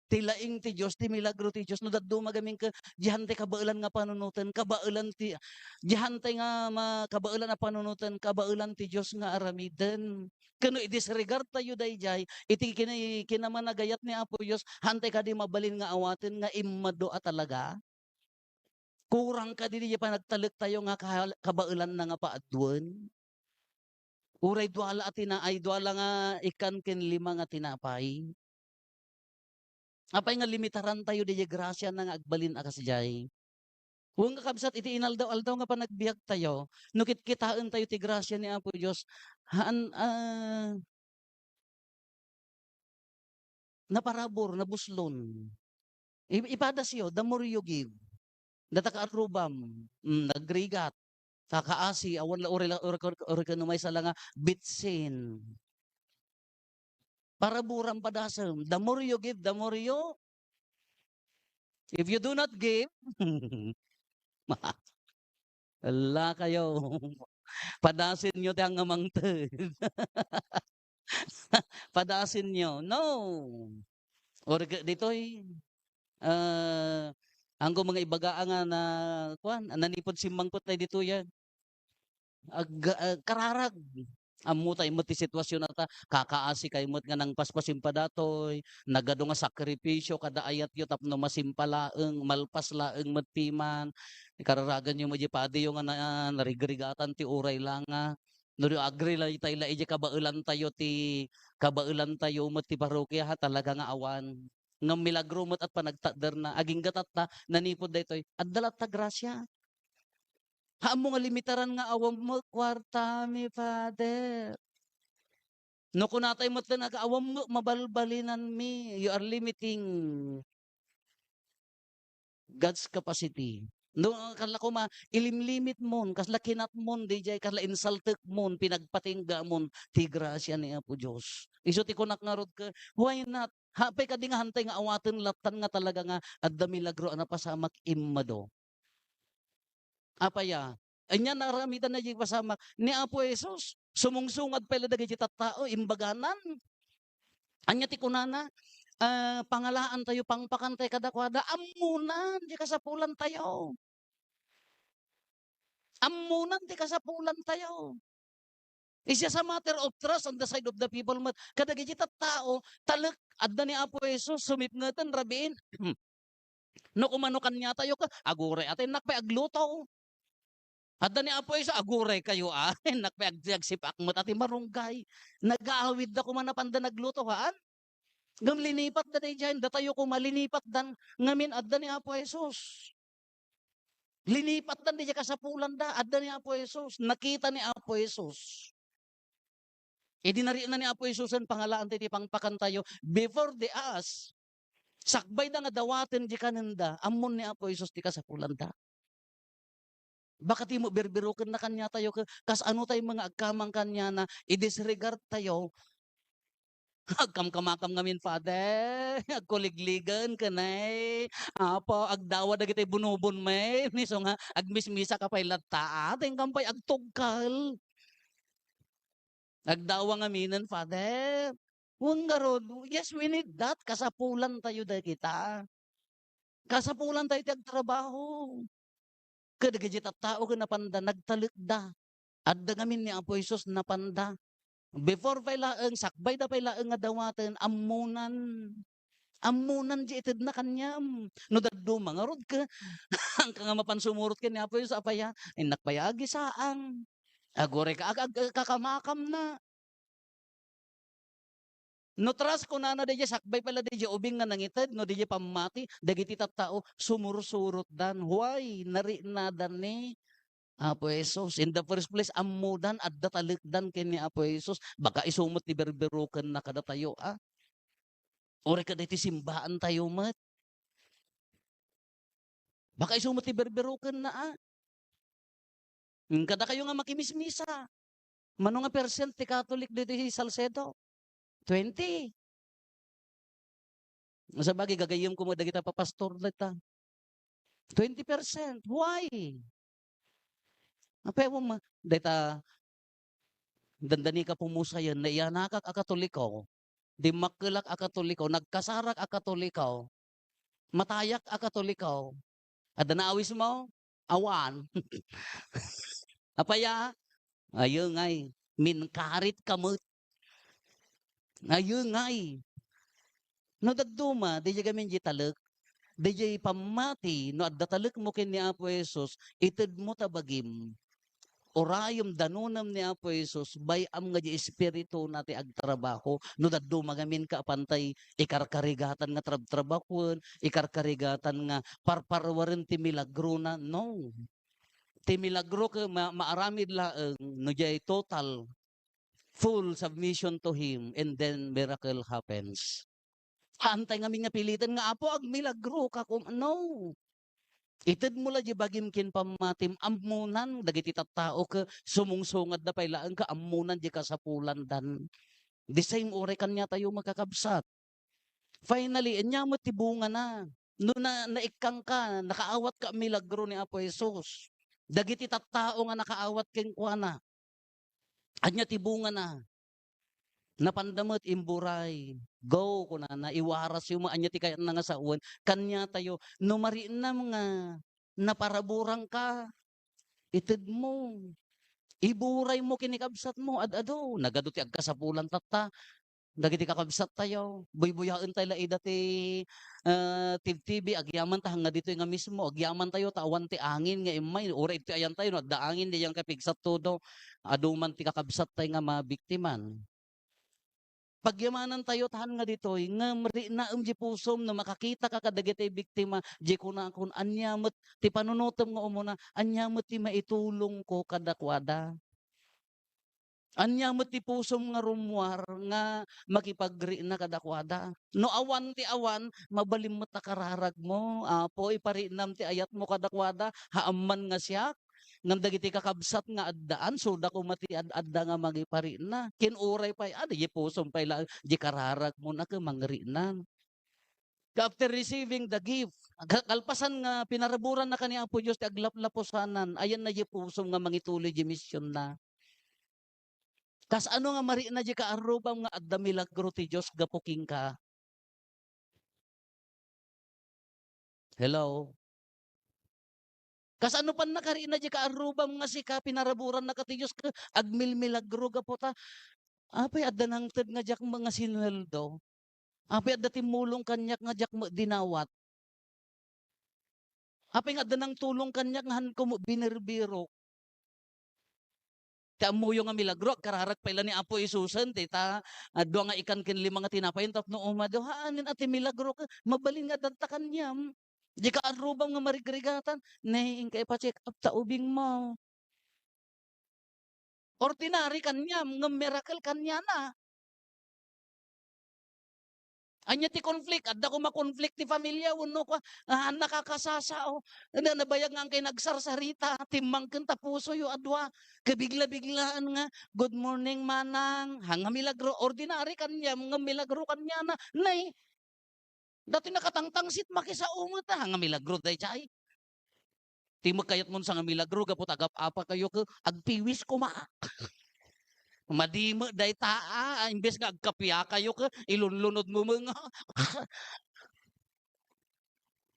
ti laing ti Dios, ti milagro ti Dios, no dadduma gamin ket, diay hantay kabaelan nga panunoten, kabaelan ti, diay hantay nga ma-, kabaelan a panunoten, kabaelan ti Dios nga aramiden. Ken no i-disregard tayo daydiay, iti kina-, kinamanagayat ni Apo Dios, hantay kadi mabalin nga awaten nga immado a talaga? Kurang kadi diay panagtalek tayo nga ka-, kabaelanna nga paaduen? Uray dua la a tina-, ay, dua la nga ikkan ken lima nga tinapay? Apay nga limitaran tayo diay grasiana nga agbalin a kasdiay? Wen, kakabsat, iti inaldaw-aldaw nga panagbiag tayo, no kitkitaen tayo ti grasia ni Apo Dios, haan, ah, naparabur, nabuslon. I-, ipadasyo, the more you give. Data kaarrubam, mm, nagrigat, kakaasi, awan la, uri la, uri, uri, uri ken no maysa la nga bitsin. Paraburam padasem. The more you give, the more you, if you do not give, ala kayo. Padasenyo ti angamangted. Padasenyo. No. Or ditoy, ah, anggo mga ibaga nga na, kuan, nanipud simmangpet tay ditoy, ah. Ag-, ah, kararag. Ammo tay met ti sitwasyon a ta, kakaasi kay met nga nangpaspasimpa datoy, nagadu nga sakripisyo kada ayatyo tapno masimpa laeng, malpas laeng met piman. Ikararaganyo met di padiyo nga na-, narigrigatan ti uray la nga. No di agree la itay la idiay kabaelan tayo ti, kabaelan tayo met ti parokia, ha, talaga nga awan. Ngem milagro met at panagtakderna. Agingga tatta, nanipud daytoy, adda latta grasia. Haanmo nga limitaran nga awan met kuartami, Father. No kunatay met nga awan met mabalbalinanmi, you are limiting God's capacity. No, kasla koma, ilimlimit mon, kasla kinatmon, diay, kasla insaltekmon, pinagpatinggamon ti grasia ni Apo Dios. Isu ti kunak ngarud ket, why not? Apay kadi nga hantay nga awaten lattan nga talaga nga adda milagro a napasamak immado? Apay a? Ania nga aramidenda diay pasamak ni Apo Jesus? Sumungsungad pay la dagiti tattao, imbaganan. Ania ti kunana? Ah, pangalaantayo, pangpakantayo kadakuada, ammonan ti kasapulantayo. Ammonan ti kasapulantayo. It's just a matter of trust on the side of the people met. Kadagiti tattao, talek, adda ni Apo Jesus, sumipngeten, rabiin. No kumano kaniatayo ket, aguray, a, ta innak pay agluto. Adda ni Apo Jesus, aguray kayo, a, innak pay ag-, agsip-ak met a ti marunggay. Nagaawidda koma napanda nagluto, haan? Ngem linipatda daydiay, datayo koma linipatdan, ngamin adda ni Apo Jesus. Linipatdan diay kasapulanda, adda ni Apo Jesus, nakita ni Apo Jesus. Idi narienna ni Apo Jesus, pangalaantayo ti pangpakantayo, before the us, sakbayda nga dawaten diay kanenda, ammon ni Apo Jesus ti kasapulanda. Baka ti met birbirokenna kaniatayo ket kasano tayo nga agkamang kaniana, i-disregard tayo. Agkamkamakam ngamin, Father, agkuligligen ken ay, Apo, agdawa dagiti bunubon met, isu nga agmismisa ka pay latta, a, ta inkam pay agtugkal. Agdawa ngaminen, Father. Wen ngarud, yes, we need that. Kasapulan tayo dagita. Kasapulan tayo ti agtrabaho. Ket dagiti tattao ket napanda, nagtalekda. Adda ngamin ni Apo Jesus, napanda. Before pay laeng, sakbayda pay laeng nga dawaten, ammonan. Ammonan diay itedna kaniam. No dadduma ngarud ket, haanka nga mapan sumurot ken ni Apo Jesus, apay a, innak pay a agisaang. Aguray ka ag-, ag-, kakamakam na. No trust kunana, diay sakbay pay la diay ubing nga nangited, no diay pammati, dagiti tattao, sumursurotdan. Why? Nariknadan ni Apo Jesus. In the first place, ammodan, adda talekdan ken ni Apo Jesus. Baka isu met ti birbirokenna kadatayo, a? Uray kadagiti simbaan tayo met. Baka isu met ti birbirokenna, a? Hmm, kadakayo nga makimismisa. Mano nga percent ti Catholic ditoy Salcedo? Twenty. Sabagay, gagayyemko met dagita papastor dita. Twenty percent. Why? Apay mo ma-, dayta, dandani ka pumusayen, naiyanakak a Katoliko, dimmakkelak a Katoliko, nagkasarak a Katoliko, matayak a Katoliko. Adda naawismo? Awan. Apay a? Ayo ngay, minkarit ka met. Ayo ngay. No dadduma, diay gamin diay talek. Diay pammati, no adda talekmo ken ni Apo Jesus, itedmo ta bagim. Urayem, danunem ni Apo Jesus, bay-am nga diay Espirituna ti agtrabaho. No dadduma ngamin ka, apantay ikarkarigatan nga trabtrabahoen, ikarkarigatan nga parparuaren ti milagrona. No. Ti milagro ket ma-, maaramid laeng no diay total, full submission to Him, and then miracle happens. Haantay ngamin nga piliten nga, "Apo, agmilagroka koma." No. Itedmo la diay bagim ken pammatim, ammonan dagiti tattao ket sumungsungadda pay laeng ket ammonan diay kasapulandan. The same uray kaniatayo, makakabsat. Finally, ania met ti bungana? No na-, naikkangka, nakaawat ka milagro ni Apo Jesus. Dagiti tattao nga nakaawat kenkuana, ania ti bungana? Napanda met imburay. Go, kunana, iwarasyo met ania ti kayatna nga sawen. Kaniatayo, no mariknam nga naparaburangka, itedmo. Iburaymo ken ni kabsatmo, ad-adu. Nagadu ti agkasapulan tatta. Dagiti kakabsattayo, buybuyaentayo la ida ti, ah, tibtibi, agyamanta nga ditoy nga mismo, agyamantayo ta awan ti angin nga immay, uray iti ayantayo, no adda angin, diyan kapigsat todo, adu man ti kakabsattayo nga mabiktiman. Pagyamanantayo ta haan nga ditoy, ngem riknaem diay pusom no makakitaka kadagiti biktima, diay kunakon, ania met ti panunotem nga umuna, ania met ti maitulongko kadakuada? Ania met ti pusom nga rummuar nga makipagrikna kadakuada? No awan ti awan, mabalin met a kararagmo, Apo, ipariknam ti ayatmo kadakuada, haan man nga siak, ngem dagiti kakabsat nga addaan, sudako met ti ad-adda nga mangiparikna. Ken uray pay, ah, diay pusom pay laeng, diay kararagmo na ket mangrikna. After receiving the gift, ka-, kalpasan nga pinaraburanna ken ni Apo Dios ti aglaplapusanan, ayanna diay pusom nga mangituloy diay misionna. Kasano nga marikna diay kaarrubam nga adda milagro ti Dios gapu kenka? Hello? Kasano pannaka rikna diay kaarrubam nga sika, pinaraburannaka ti Dios ket agmilmilagro gapu ta, apay adda nangted nga diak met nga sinueldo? Apay adda timmulong kaniak nga diak met dinawat? Apay nga adda nangtulong kaniak nga haanko met binirbirok? Ti ammoyo nga milagro, agkararag pay la ni Apo Jesusen, dayta, ah, dua nga ikan ken lima nga tinapay tapno umadu. Haanen a ti milagro ket mabalin nga addanta kaniam. Diay kaarrubam nga marigrigatan, ne, inka ipa-check up ta ubingmo. Ordinary kaniam, ngem miracle kaniana. Ania ti conflict? Adda koma conflict ti familia wenno kua, ah, nakakasasao. Na, nabayag nga angkay nagsarsarita, timmangken ta pusoyo a dua. Kabigla-biglaan nga, "Good morning, manang." Ha, nga milagro, ordinary kaniam, nga milagro kaniana. Nay, datoy nakatangtangsit, makisao met, ha, nga milagro daydiay. Ti makayatmon sa nga milagro, gapu ta agap-apa kayo ket agpiwis koma. Madi met dayta, ah, imbes nga agkapia kayo ket ilunlunod mo nga.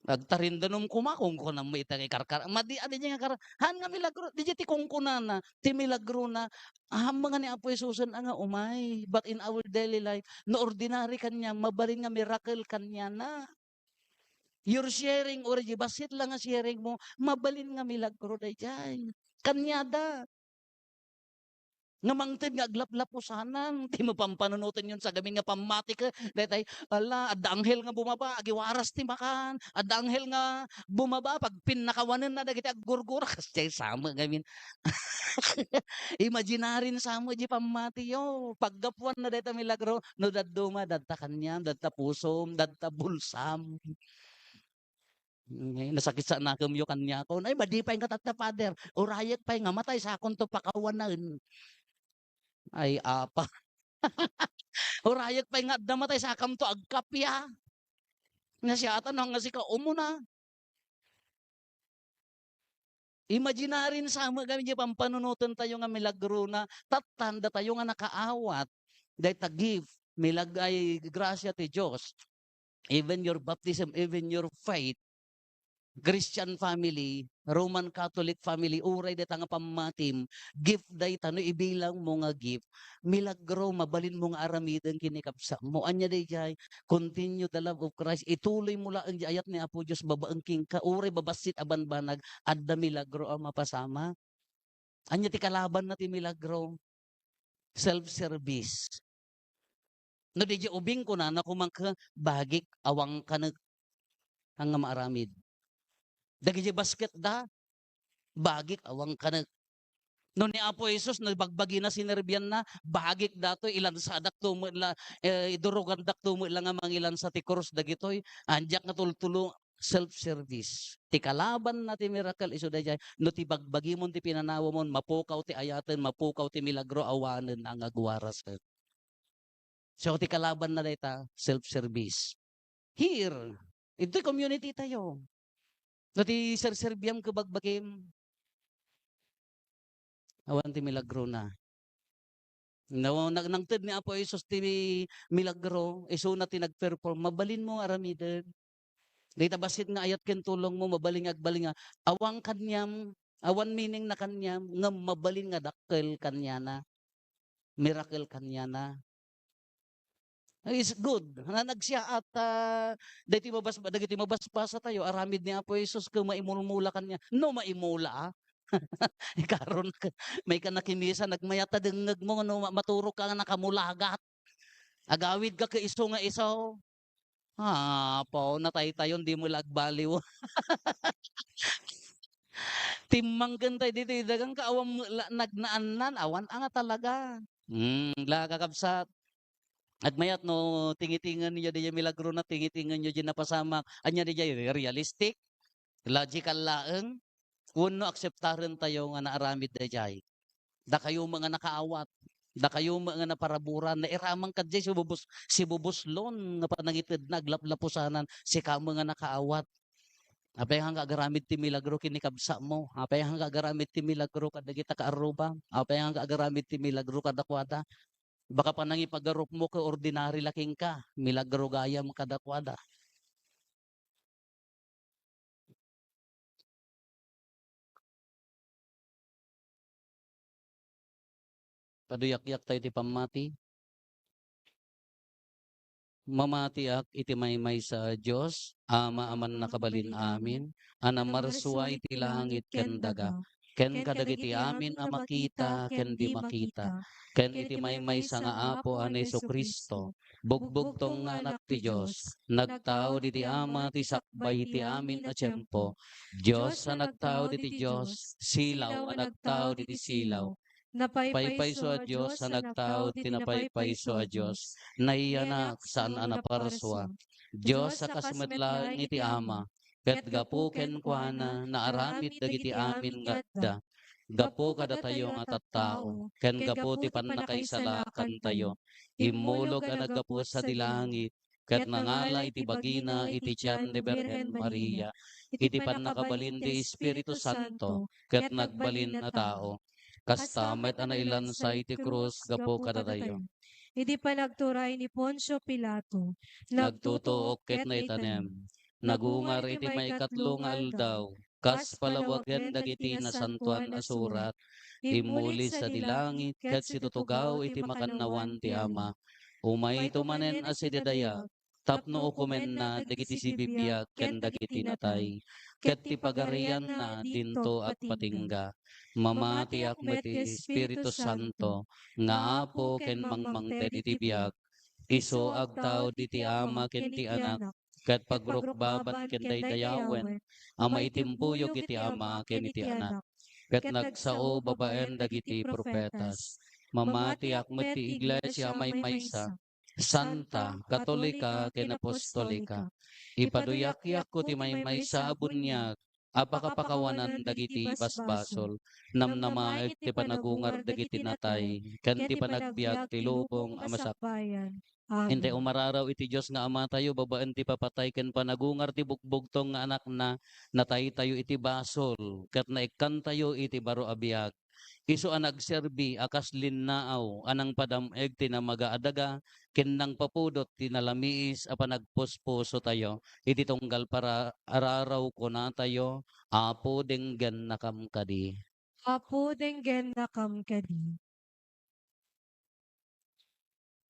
Agtarindanom koma, kunkunam mo ita nga ikarkar-, madi, adi nga kar-, han nga milagro, di ti kunkunana, ti milagrona, ammang nga ni Apo Jesusen a nga umay, but in our daily life, no ordinary kaniam, mabalin nga miracle kaniana. Your sharing, uray di bassit la nga sharing mo, mabalin nga milagro daydiay. Kaniada. Nga mangted nga aglaplapusanan, ti mapampanunotenyon sa gamin nga pammati ket daytay, ala, adda anghel nga bumaba, agiwaras ti makan, adda anghel nga bumaba, pagpinnakawanenna dagiti aggurgura, kasdiay sama gamin. Imaginarin sama di pammatiyo. Paggapuanna dayta milagro, no dadduma, dadta kaniam, dadta pusom, dadta bulsam. Ngay, nasakit sa nakemyo kaniakon. Ay, madi pay nga tatta, Father. Urayek pay nga matay, sakonto pakawanen. Ay, apa. Urayek pay nga adda matay, sakamto agkapia. Nga siya ata, no, nga sika umuna. Imaginarin sa amin kami di pampanunoten tayo nga milagrona, tattan datayo nga nakaawat, dayta gift, milag-, ay, grasya ti Dios. Even your baptism, even your faith, Christian family, Roman Catholic family, uray dayta nga pammatim, gift dayta, no ibilang mo nga gift, milagro, mabalin mo nga aramiden ken ni kabsatmo. Ania daydiay, continue the love of Christ. Ituloy mo laeng di ayat ni Apo Dios babaen kenka. Uray babassit a banbanag, adda milagro a mapasama. Ania ti kalabanna ti milagro? Self-service. No diay ubing, kunana koma ket, "Bagik, awan kanek." Haan nga maaramid. Dagiti basketda, "Bagik, awan kanek." No ni Apo Jesus, no bagbagina, sinerbianna, "Bagik datoy, ilansadaktay met la, eh, idurogandakto met la nga mangilansa ti krus dagitoy. Haan diak nga tultulong." Self-service. Ti kalabanna ti miracle isu daydiay, no ti bagbagimon ti pinanawamon, mapukaw ti ayaten, mapukaw ti milagro, awanen a nga agwarasen. So, ti kalabanna dayta, self-service. Here, iti community tayo. No ti serserbiam ket bagbagim, awan ti milagrona. No, nag-, nangted ni Apo Jesus ti milagro, isuna ti nag-perform, mabalin mo nga aramiden. Dayta bassit nga ayat ken tulong mo, mabalin nga agbalin nga awan kaniam, awan meaning na kaniam, ngem mabalin nga dakkel kaniana. Miracle kaniana. It's good. Na nagsiaat, ah, dagiti mabas-, dagiti mabasbasa tayo, aramid ni Apo Jesus ket maimulmula kaniana. No, maimula, ah. Ikaron, mayka nakimisa, nagmayat ta dengngeg mo, no, ma-, maturog ka nga nakamulagat. Agawid ka ket isu nga isu. Ah, Apo, nataytayon, di mo la agbaliw. Timmangken tayo ditoy dagang ka, awan mo la-, nagnaannan, awan a nga talaga. Hmm, la, kakabsat. Agmayat no tingitingenyo diay milagrona, tingitingenyo diay napasamak. Ania diay, realistic? Logical laeng? Wenno akseptaren tayo nga naaramid daydiay? Dakayo met nga nakaawat, dakayo met nga naparaburan, nairaman kadiay sibubus-, sibubuslon nga panangitedna, aglaplapusanan, sika met nga nakaawat. Apay nga agaramid ti milagro ken ni kabsatmo? Apay nga agaramid ti milagro kadagita kaarrubam? Apay nga agaramid ti milagro kadakuada? Baka panangipagarupmo ket ordinary la kenka, milagro gayam kadakuada. Paduyakyak tayo ti pammati. Mamatiak iti maymaysa a Dios, Ama a mannakabalin amin, a namarsua iti langit ken daga, ken kadagiti amin a makita ken di makita, ken iti maymaysa nga Apo a ni Jesu-Cristo, bugbugtong nga Anak ti Dios, nagtaud iti Ama ti sakbay ti amin a tiempo, Dios a nagtaud iti Dios, silaw a nagtaud iti silaw, Napaypayso a Dios a nagtao ti napaypayso a Dios. Naiyanak saan a naparsua. Dios a kas met laeng iti Ama, ket gapu kenkuana, naaramid dagiti amin nga adda. Gapu kadatayo nga tattao, ken gapu ti pannakaisalakantayo, immulog a naggapu sadi langit, ket nangala iti bagina iti tian ni Birhen Maria, iti pannakabalin ti Espiritu Santo, ket nagbalin a tao. Kasta met a nailansa iti krus gapu kadatayo. Idi panagturay ni Poncio Pilato, nagtutuok ket naitanem. Nagungar iti maikatlo nga aldaw, kas palawagen dagiti Nasantoan a Surat, immuli sadi langit ket situtugaw iti makannawan ti Ama. Umayto manen a sidadayag tapno ukomenna dagiti sibibiag ken dagiti natay, ket ti pagarianna dinto agpatingga. Mamatiak met ti Espiritu Santo nga Apo ken mangmangted iti biag. Isu agtaud iti Ama ken ti Anak, ket pagrukbaban ken daydayawen a maitimpuyog iti Ama ken iti Anak, ket nagsao babaen dagiti profetas. Mamatiak met ti iglesia a maymaysa, santa, katolika, ken apostolika. Ipaduyakyakko ti maymaysa a buniag a pakapakawanan dagiti basbasol. Namnamaek ti panagungar dagiti natay, ken ti panagbiag ti lubong a masakbayan. Amen. Intay umararaw iti Dios nga Amatayo babaen ti papatay ken panagungar ti bugbugtong nga Anakna, nataytayo iti basol, ket naikkantayo iti baro a biag. Isu a nagserbi a kas linnaaw a nangpadam-eg ti namaga a daga ken nangpapudot ti nalamiis a panagpuspusotayo iti tunggal para-, araraw kunatayo, Apo, denggennakam kadi. Apo, denggennakam kadi.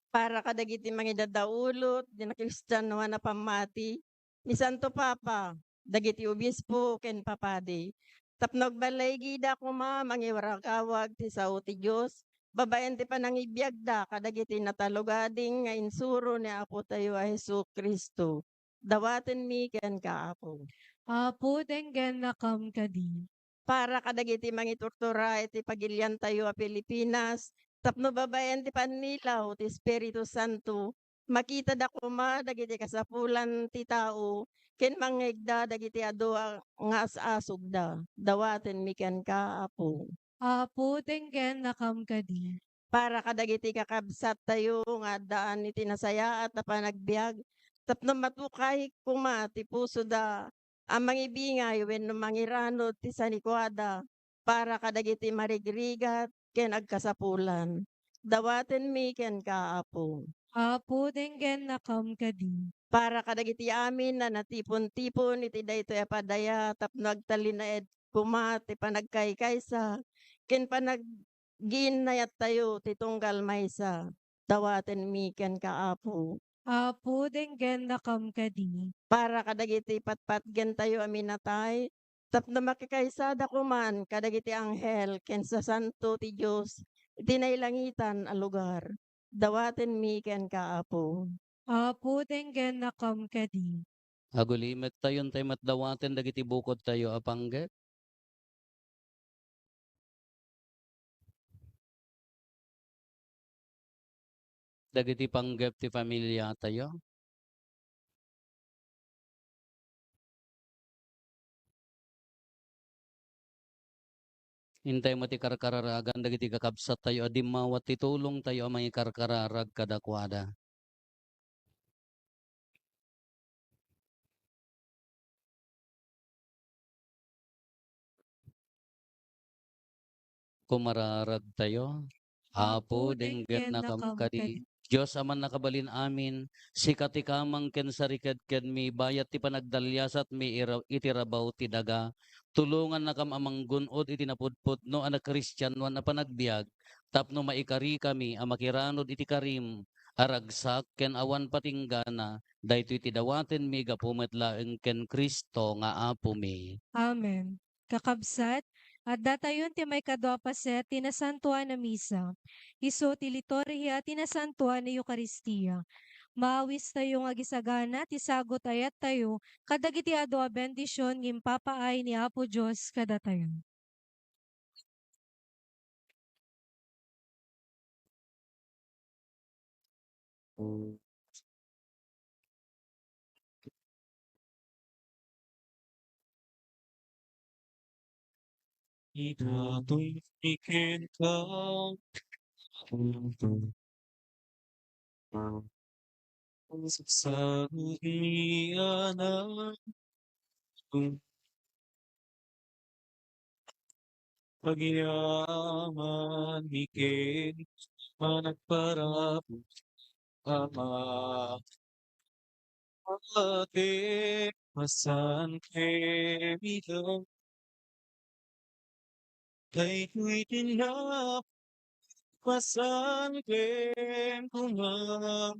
Para kadagiti mangidadaulot, dina Kristiano a napammati, ni Santo Papa, dagiti obispo ken papadi, tapno agballaigida koma mangiwaragawag ti sao ti Dios babaen ti panangibiagda kadagiti natalugading nga insuro ni Apotayo a Jesu-Cristo. Dawatenmi kenka, Apo. Apo, denggennakam kadi. Para kadagiti mangiturtura iti pagiliantayo a Pilipinas, tapno babaen ti pannilaw ti Espiritu Santo, makitada koma dagiti kasapulan ti tao ken mangngegda dagiti adu a, nga as-asugda. Dawatenmi kenka, Apo. Apo, denggennakam kadi. Para kadagiti kakabsattayo nga addaan iti nasayaat a panagbiag, tapno matukay koma ti pusoda a mangibingay wenno mangiranud ti sanikuada para kadagiti marigrigat ken agkasapulan. Dawatenmi kenka, Apo. Apo, denggennakam kadi. Para kadagiti amin a natipon-tipon iti daytoy a padaya tapno agtalinaed koma ti panagkaykaysa ken panag-, giinnayattayo ti tunggal maysa. Dawatenmi kenka, Apo. Apo, denggennakam kadi. Para kadagiti patpatgentayo a minatay, tapno makikaysada koman kadagiti anghel ken sasanto ti Dios iti nailangitan a lugar. Dawatenmi kenka, Apo. Apo, denggennakam kadi. Agulimettayon tay met dawaten dagiti bukodtayo a panggep. Dagiti panggep ti familiatayo. Intay met ti karkararagan dagiti kakabsattayo a dimmawat ti tulongtayo a mangikarkararag kadakuada. Kumararagtayo. Apo, denggennakam kadi. Dios a Mannakabalin-amin, sika ti kamang ken sarikedkedmi bayat ti panagdaliasatmi ira-, iti rabaw ti daga. Tulongannakam a manggun-od iti napudpudno a nakristianoan a panagbiag tapno maikarikami a makiranud iti karim a ragsak ken awan patinggana. Daytoy ti dawatenmi gapu met laeng ken Cristo nga Apomi. Amen. Kakabsat, addatayon ti maikadua a paset ti Nasantoan a Misa. Isu ti liturhia ti Nasantoan a Eukaristia. Maawistayo nga agisagana ti sagut a ayattayo kadagiti adu a bendision nga impapaay ni Apo Dios kadatayo. Idaton mi kenka, sagut mi anak, agyaman mi ken managparabur, Ama. Ate, pasan ken ida. Daytoy ti nap-, pasan ken koma.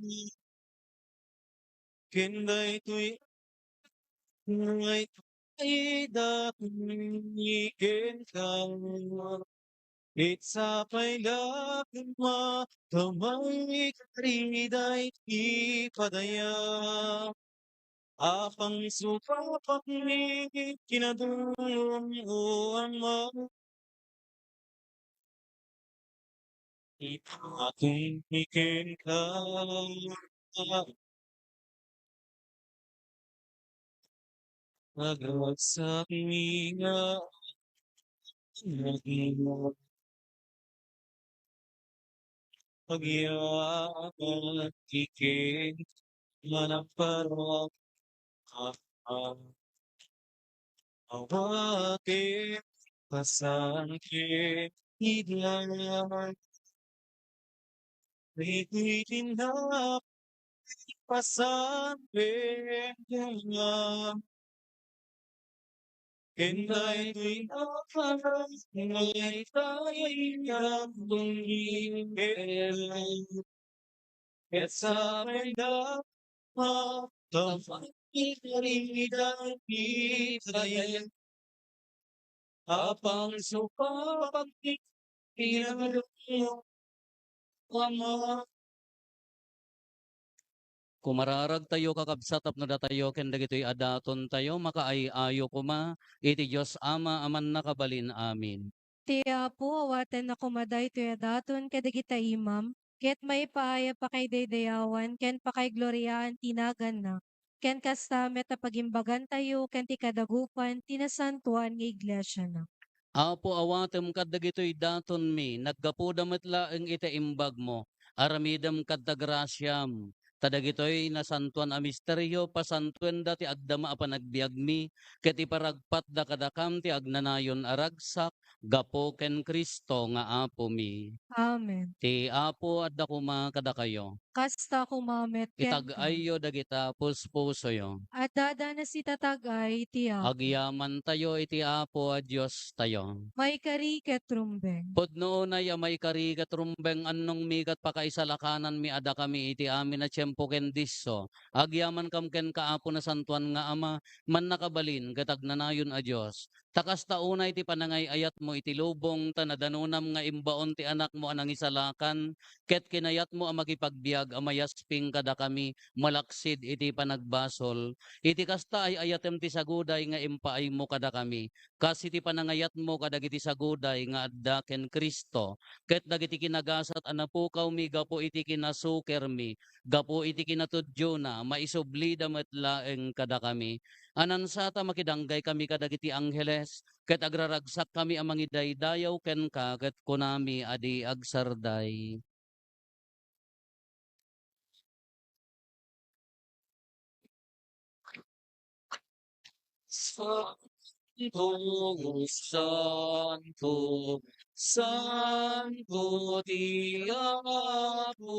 Ken daytoy nga idaton mi kenka. Ket sapay la koma ta maikari daytoy padayam. Apang sumapakmi kinadum, O Ama. Ipaakmi kenka. Agagsakmi nga agyaman mi ken managparabur. Awaten pasan ken ida. Iti tinap pasan ken ida. Ken daytoy a pasan nga itayam, ket sapay la koma ta maikari daytoy padayam. Apang sumapakmi kinadum, O Ama. Kumararagtayo, kakabsat, tapno datayo ken dagitoy a datontayo makaay-ayo koma iti Dios Ama a Mannakabalin. Amen. Ti Apo, awatenna koma daytoy a daton kadagita imam, ket maipaay a pakaidaydayawan ken pakaigloriaan ti naganna, ken kasta met a pagimbagantayo ken ti kadagupan ti nasantoan nga iglesiana. Apo, awatem kadagitoy datonmi, naggapuda met laeng iti imbagmo. Aramidem kadta grasiam, ta dagitoy nasantoan a misterio, pasantoenda ti agdama a panagbiagmi, ket iparagpatda kadakam ti agnanayon a ragsak gapu ken Cristo nga Apomi. Amen. Ti Apo adda koma kadakayo. Kasta koma met kenka. Itag-ayyo dagita puspusoyo. Adda danas ita tag-ay ti Apo. Agyamantayo iti Apo a Diostayo. Maikari ket rumbeng. Pudno unay a maikari ket rumbeng, annongmi ket pakaisalakananmi a dakami iti amin a tiempo ken disso. Agyamankam kenka, Apo, nasantoan nga Ama, mannakabalin ket agnanayon a Dios. Ta kasta unay ti panangay-ayatmo iti lubong, ta nadanonam nga imbaon ti Anakmo a nangisalakan, ket kinayatmo a makipagbiag a mayasping kadakami malaksid iti panagbasol. Iti kasta, ay-ayatem ti saguday nga impaaymo kadakami, kas iti panangayatmo kadagiti saguday nga adda ken Cristo, ket dagiti kinagasat a napukawmi gapu iti kinasukermi, gapu iti kinatuddiona, maisublida met laeng kadakami. Anansata, makidanggay kami kadagiti angheles, ket agraragsak kami a mangidaydayaw kenka, ket kunami a di agsarday. Santo, santo, santo ti Apo,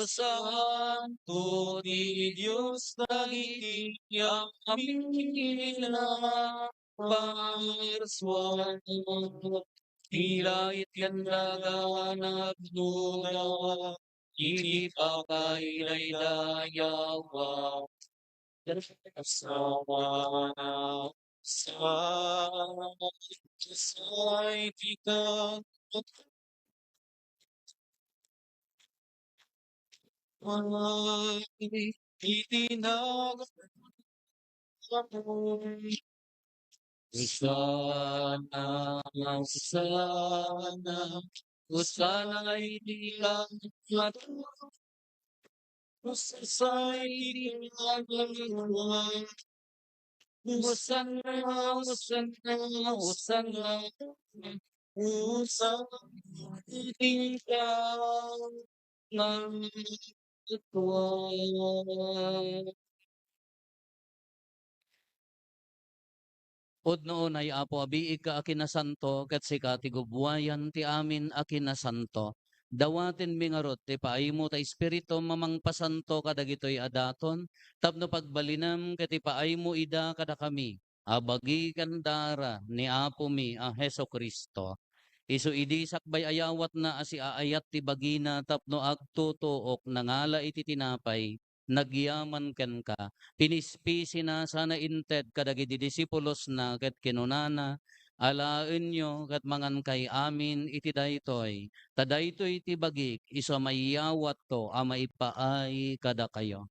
santo ti Dios dagiti amin a parsua. Ti langit ken daga nagduda iti pakaidaydayawa. Sa, sa, sa, iti nag-, Hosanna, Hosanna, Hosanna iti langit. Hosanna, Hosanna, Hosanna, Hosanna, Hosanna. Pudno unay, Apo, a biigka a kinasanto, ket sika ti gubbuayan ti amin a kinasanto. Dawatenmi ngarud ti paaymo ta Espiritum a mangpasanto kadagitoy a daton, tapno pagbalinem ket ipaaymo ida kadakami a bagi ken dara ni Apomi a Jesu-Cristo. Isu idi sakbay ayawatna a siaayat ti bagina tapno agtutuok, nangala iti tinapay, nagyaman kenka, pinispisina sana inted kadagiti disipulosna ket kinunana, "Alaenyo ket mangankay amin iti daytoy, ta daytoy ti bagik isu a maiyawatto a maipaay kadakayo."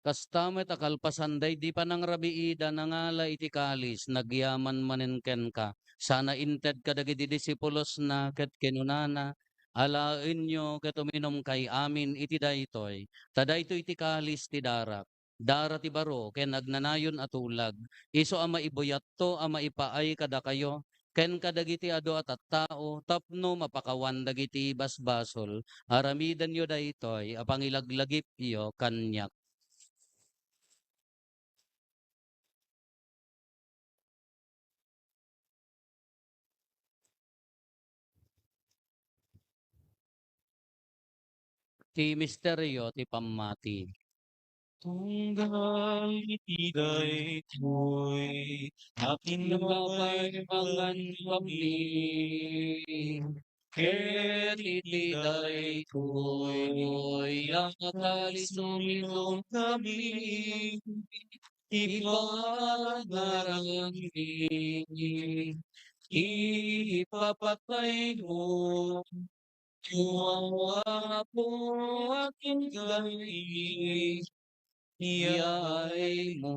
Kasta met a kalpasan daydi panangrabiida, nangala iti kalis, nagyaman manen kenka, sana inted kadagiti disipulosna ket kinunana, "Alaenyo ket uminumkay amin iti daytoy, ta daytoy ti kalis ti darak, dara ti baro ken agnanayon a tulag, isu a maibuyatto a maipaay kadakayo ken kadagiti adu a tattao tapno mapakawan dagiti basbasol. Aramidenyo daytoy a pangilaglagipyo kaniak." Ti misterio ti pammati. Tunggal iti daytoy, akin labay mangan kami, ket iti daytoy a kalis uminum kami, ipagarangmi, ipapataymo, Apo, akin kami, iyaaymo.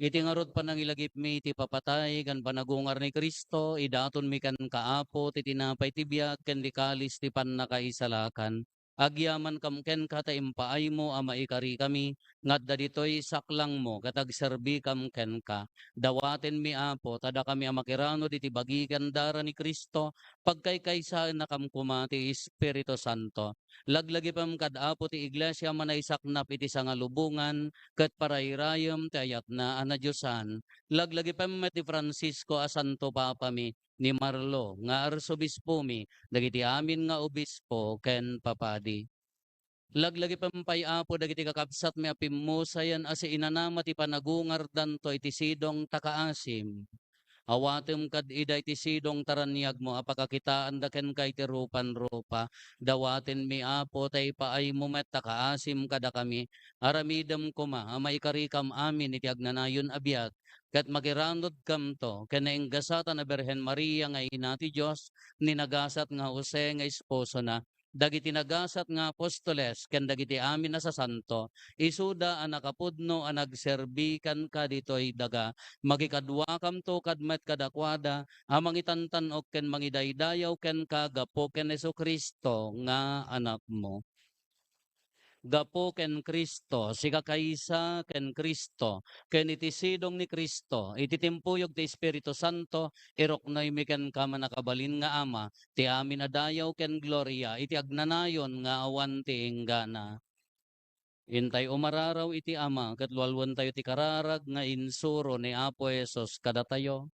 Iti ngarud panangilagipmi ti papatay ken panagungar ni Cristo, idatonmi kenka, Apo, ti tinapay ti biag ken ti kalis ti pannakaisalakan. Agyamankam kenka ta impaaymo a maikarikami nga adda ditoy saklangmo ket agserbikam kenka. Dawatenmi, Apo, ta dakami a makiranod iti bagi ken dara ni Cristo, pagkaykaysaennakam koma ti Espiritu Santo. Laglagipem kad Apo ti Iglesia a manaisaknap iti sangalubongan ket parayrayem ti ayatna a nadiosan. Laglagipem met ni Francisco a Santo Papami, ni Marlo nga arsobispomi, dagiti amin nga obispo ken papadi. Laglagipem pay, Apo, dagiti kakabsatmi a pimmusayen a siinanama ti panagungardanto iti sidong ta kaasim. Awatem kad ida iti sidong ta raniagmo a pakakitaanda kenka iti rupan-rupa. Dawatenmi, Apo, ta ipaaymo met ta kaasim kadakami. Aramidem koma a maikarikam amin iti agnanayon a biag, ket makiranodkamto ken nainggasatan a Birhen Maria nga Ina ti Dios, ni nagasat nga Jose nga esposona, dagiti nagasat nga apostoles, ken dagiti amin a sasanto, isuda a nakapudno a nagserbi kenka ditoy daga. Makikaduakamto kad met kadakuada a mangitantan-ok ken mangidaydayaw kenka gapu ken Jesu-Cristo nga Anakmo. Gapu ken Cristo, sikakaysa ken Cristo, ken iti sidong ni Cristo, iti timpuyog ti Espiritu Santo, iruknoymi kenka, mannakabalin nga Ama, ti amin a dayaw ken gloria iti agnanayon nga awan ti inggana. Intay umararaw iti Ama, ket lualuentayo ti kararag nga insuro ni Apo Jesus kadatayo.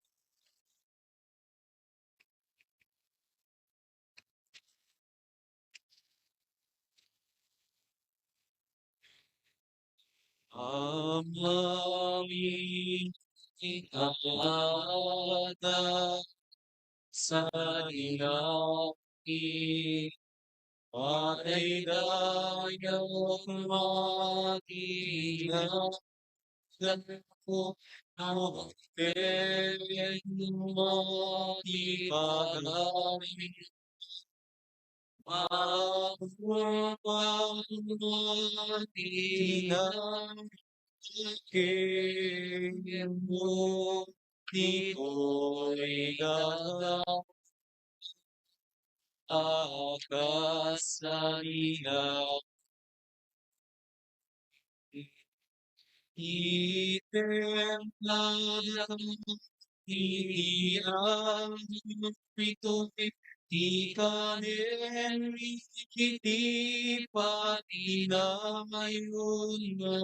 Amami, Ama, sa langit, padaydayawmo ti naganmo, ti pagari, maupay ti kenno ditoy daga a kas sanina. Item na iti ampito ti kanen iti patinayon nga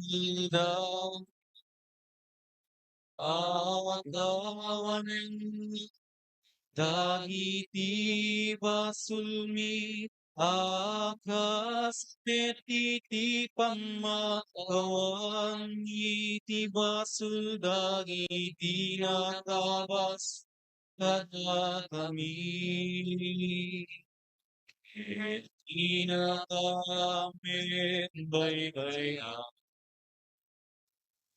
aldaw. Akawanen dagiti basolmi a kas met iti pammakawan iti basol dagiti nakabas kadakami. Ket inakamen baybay-am,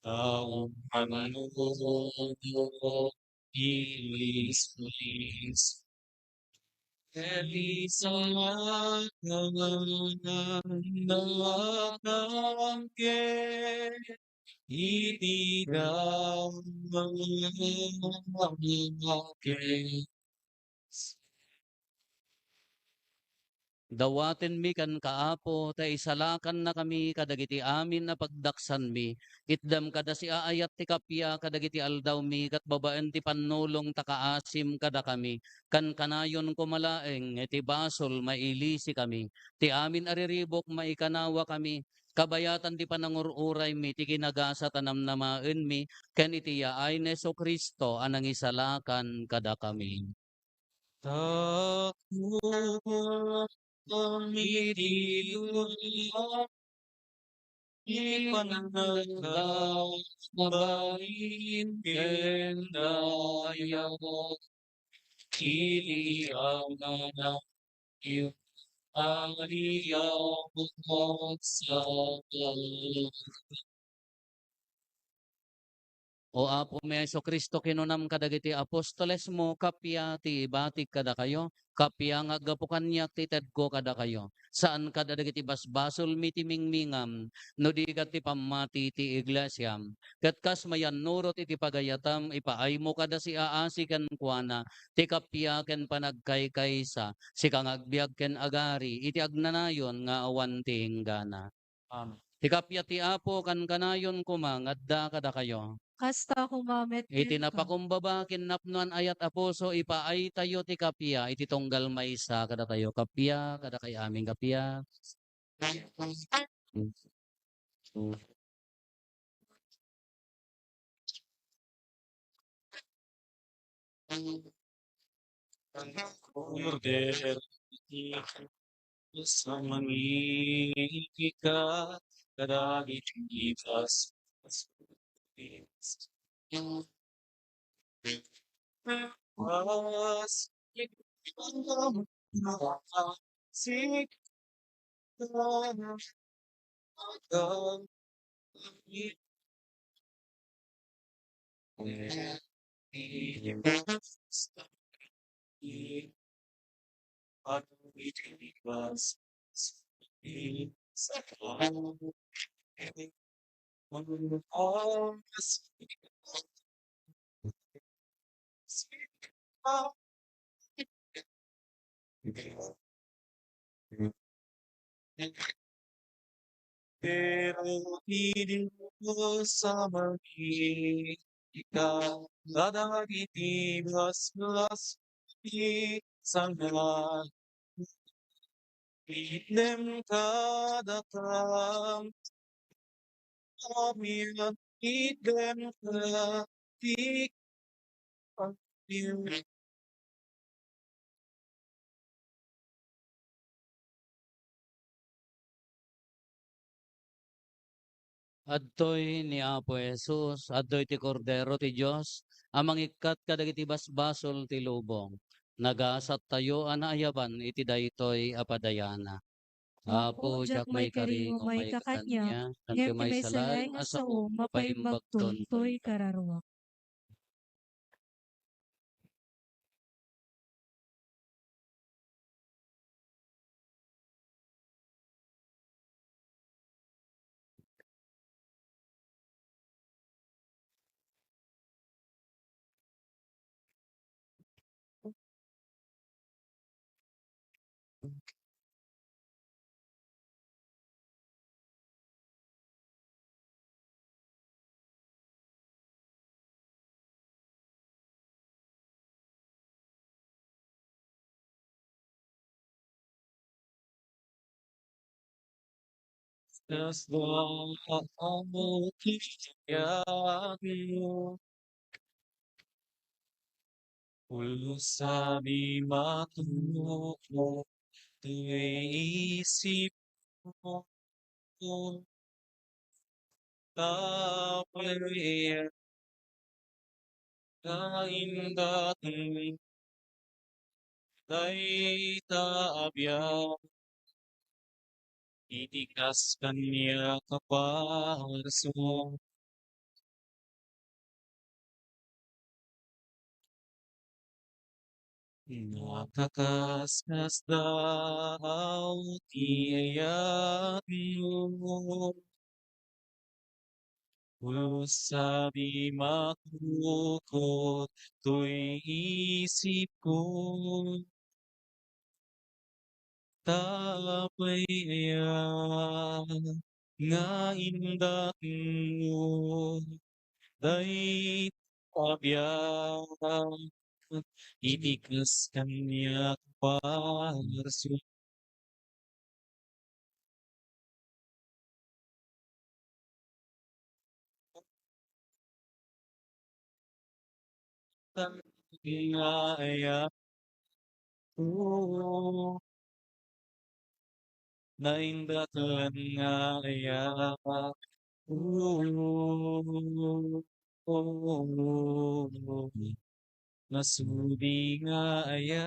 tawen mannudo ti Kristo. Elisa, nakangke iti damag Dawatenmi kenka, Apo, ta isalakannakami kadagiti amin a pagdaksanmi. Itdem kada siaayat ti kappia kadagiti aldawmi ket babaen ti pannulong ta kaasim kadakami. Kankanayon koma laeng iti basol, mailisikami. Ti amin a riribuk, maikanawakami. Kabayatan ti panangur-uraymi, ti kinagasat a namnamaenmi, ken iti yaay ni Jesu-Cristo a nangisalakan kadakami. Taknam iti Dios, ti panagkabain ken dayag, iti amangan yu, Maria, sa O Apomi a Jesu-Cristo, kinunam kadagiti apostolesmo, kappia ti ibatik kadakayo, kappia nga aggapu kaniak ti itedko kadakayo. Saan kadagiti basbasolmi ti mingmingam, no di ket ti pammati ti iglesiam. Ket kas mayannurot iti pagayatam, ipaaymo kada siaasi kenkuana ti kappia ken panagkaykaysa, sika nga agbiag ken agari iti agnanayon nga awan ti inggana. Amen. Ti kappia ti Apo kankanayon koma nga adda kadakayo. Kasta koma met kenka. Iti napakumbaba ken napnoan a yat a puso, ipaaytayo ti kappia iti tunggal maysa kadatayo. Kappia, kadakay amin kappia. Order sa mangikat kadagiti bas-, bas-, Pero ti Dios a mangikat kadagiti basbasol ti sanglaen, itdem kadakam, amin, itdem ka ti Adtoy ni Apo Jesus, adtoy ti Kordero ti Dios a mangikkat kadagiti basbasol ti lubong. Nagasattayo a naayaban iti daytoy a padayana. Apo, diak maikari nga umayka kaniak, ngem ti maysa laeng a sao mapaimbagton toy kararuak. Kas dua ti ayatmo, ulo sabi makuko, ti isipko. Tapay nga indatmo dayta a biag iti kas kaniak a parsua. Nakakaskasdaaw ti ayatmo. Ulo sabi makuko toy isipko. Tapay aya nga indatmo dayta a biag iti kas kaniak a parsua. Nga aya, o, naindaklan nga aya, o, o, nasudi nga aya.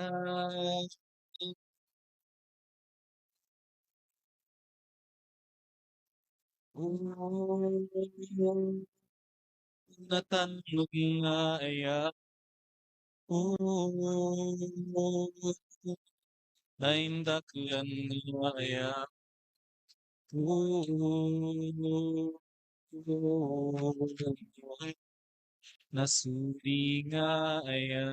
Natannog nga aya. Naindaklan nga aya. Nasudi nga aya.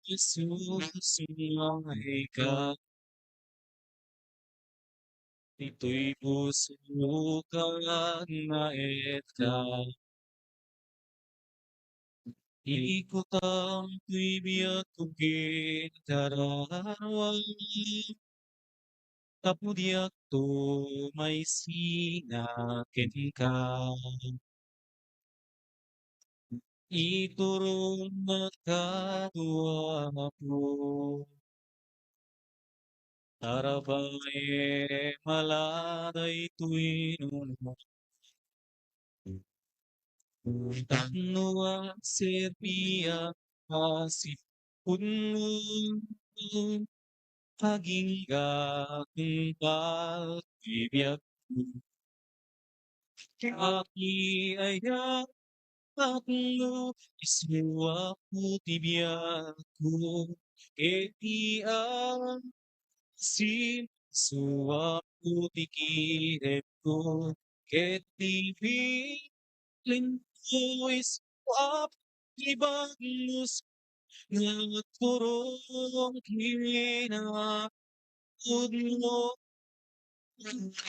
Jesus, nga ika ditoy puso ka nga ita. Ikutam toy biagko ken kararua, tapno diakto maisina kenka. Ituronka, Apo. Tarabaem a la daytoy nunot. Tapno agserbiak a sipunmo, agingga tungpal ti biagko. Aki aya, Apo, isuak ti biagko, ket ti asim, isuak ti kiretko, ket ti bilinko, isuak ti bagnos nga agturong kinapudno.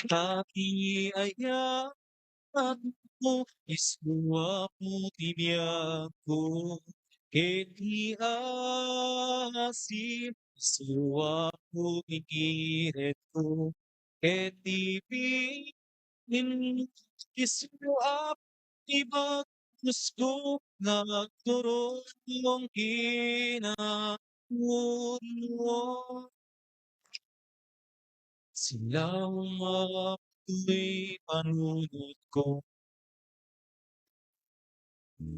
Aki aya, Apo, isuak ti biagko, ket ti asim, isuak ti kiretko, ket ti bi-, isuak ti bagnosko nga agturong kinapudno. Silaw nga toy panunotko.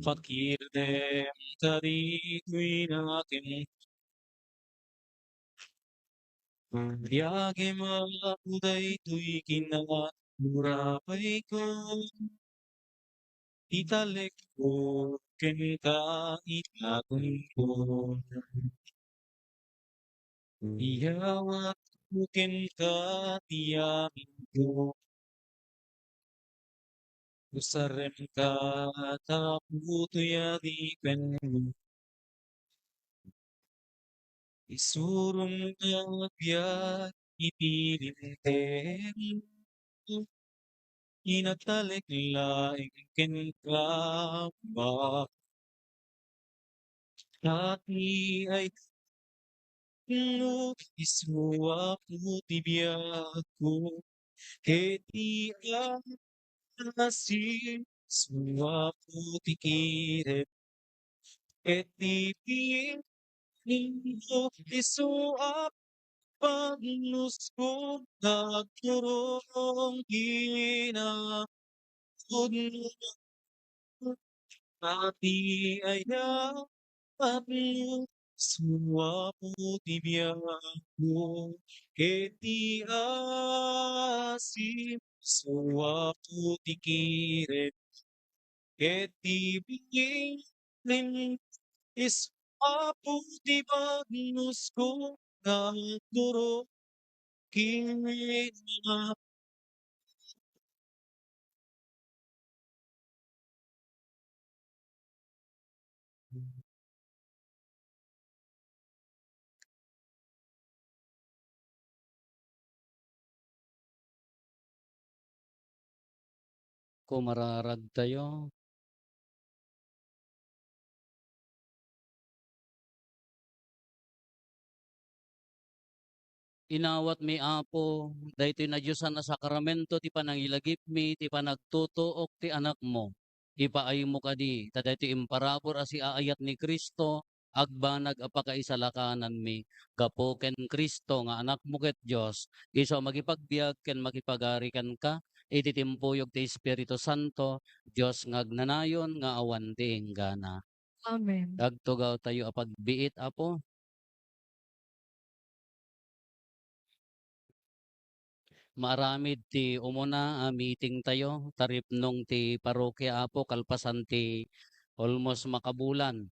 Pakirdem ta ditoy nakem. Biagem, Apo, daytoy kinapurapayko. ti talekko kenka, idatonko. Iyawatko kenka ti aminko. Usaremka ta putoy a dipenko. Isuronka biag iti linteg. Inatalek laeng kenka, Ama. Ati ay no isu Apo ti biagko, ket ti asim isu Apo ti kirem, ket ti pinili isu Apo bagnusko, nagturong kinapudno. Ati ay Apo, isu Apo ti biagko, ket ti asim isu Apo ti kirem, ket ti bilin isu Apo ti bagnusko, nagturong kinapudno. Kumararagtayo. Inawatmi, Apo, daytoy nadiosan a sakramento ti panangilagipmi ti panagtutuok ti Anakmo. Ipaaymo kadi ta daytoy imparabur a siaayat ni Cristo, agbanag a pakaisalakananmi. Gapu ken Cristo nga Anakmo ket Dios, isu a makipagbiag ken makipagari kenka iti timpuyog ti Espiritu Santo, Dios nga agnanayon nga awan ti inggana. Amen. Agtugawtayo a pagbiit, Apo. Maaramid ti umuna a meeting tayo, taripnong ti parokia, Apo, kalpasan ti almost makabulan.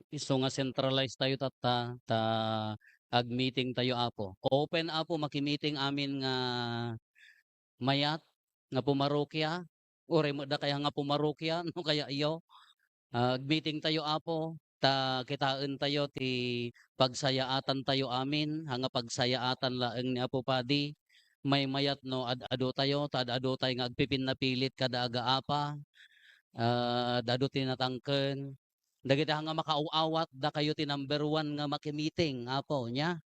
Isu nga centralize tayo tatta, ta ag-meeting tayo, Apo. Open, Apo, makimiting amin nga mayat nga pumarokia, uray met dakay nga pumarokia, no kaya iyo. Ah, ag-meeting tayo, Apo, ta kitaen tayo ti pagsayaatan tayo amin, nga pagsayaatan laeng ni Apo Padi. Maymayat no ad-adu tayo, ta ad-adu tayo nga agpipinnapilit kada agaapa, ah, ad-adu ti natangken. Dagiti nga makaaw-awat, dakayo ti number one nga makimiting, Apo, nia?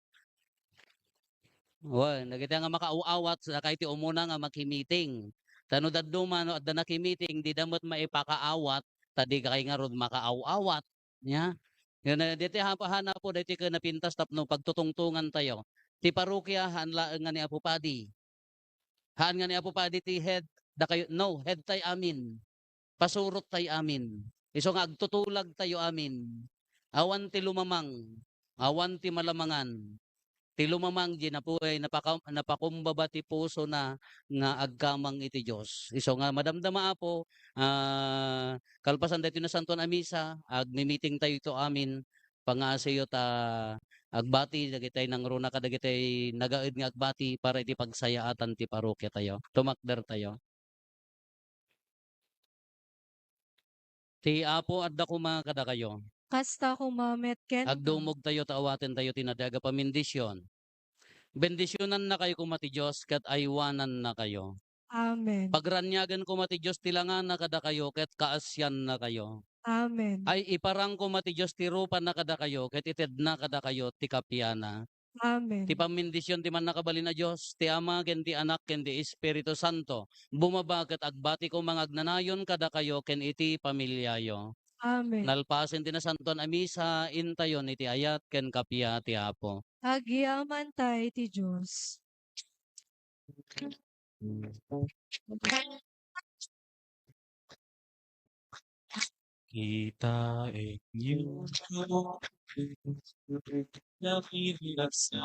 Wen, dagiti nga makaaw-awat, dakayo ti umuna nga makimiting. Ta no dadduma, no adda nakimiting, dida met maipakaawat, ta dikay ngarud makaaw-awat, nia? Ngem, diti hapa-, han, Apo, daytoy ket napintas tapno pagtutungtongan tayo. Ti parokia, haan laeng nga ni Apo Padi. Haan nga ni Apo Padi ti head, dakayo, no, head tay amin. Pasurot tay amin. Isu nga agtutulag tayo amin. Awan ti lumamang, awan ti malamangan. Ti lumamang, di napu-, ay, napaka-, napakumbaba ti pusona nga agkamang iti Dios. Isu nga madamdama, Apo, ah, kalpasan daytoy nasantoan a misa, agmi-meeting tayo ito amin, pangngaasayo ta agbati dagiti nangruna kadagiti nagaed nga agbati para iti pagsayaatan ti parokia tayo. Tumakder tayo. Ti Apo adda koma kadakayo. Kasta koma met kenka. Agdumog tayo ta awaten tayo ti nadi a pamendisyon. Bendisionannakayo koma ti Dios ket aywanannakayo. Amen. Pagraniagen koma ti Dios ti langana kadakayo ket kaasiannakayo. Amen. Ay, iparang koma ti Dios ti rupana kadakayo ket itedna kadakayo ti kapiana. Amen. Ti pammendision ti Mannakabalin a Dios, ti Ama ken ti Anak ken ti Espiritu Santo, bumaba ket agbati koma nga agnanayon kadakayo ken iti pamiliayo. Amen. Nalpasen ti nasantoan a misa, intayon iti ayat ken kappia ti Apo. Agyamanta iti Dios. Kitaenyo nakirasa,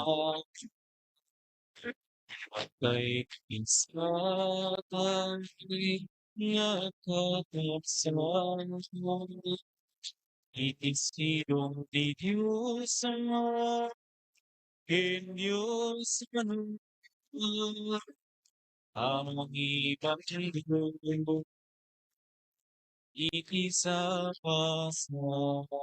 patay kinsa tayo. nga kakabsat. Iti sidong ti Dios a ken Dios a mangibagbaga iti sapasapa.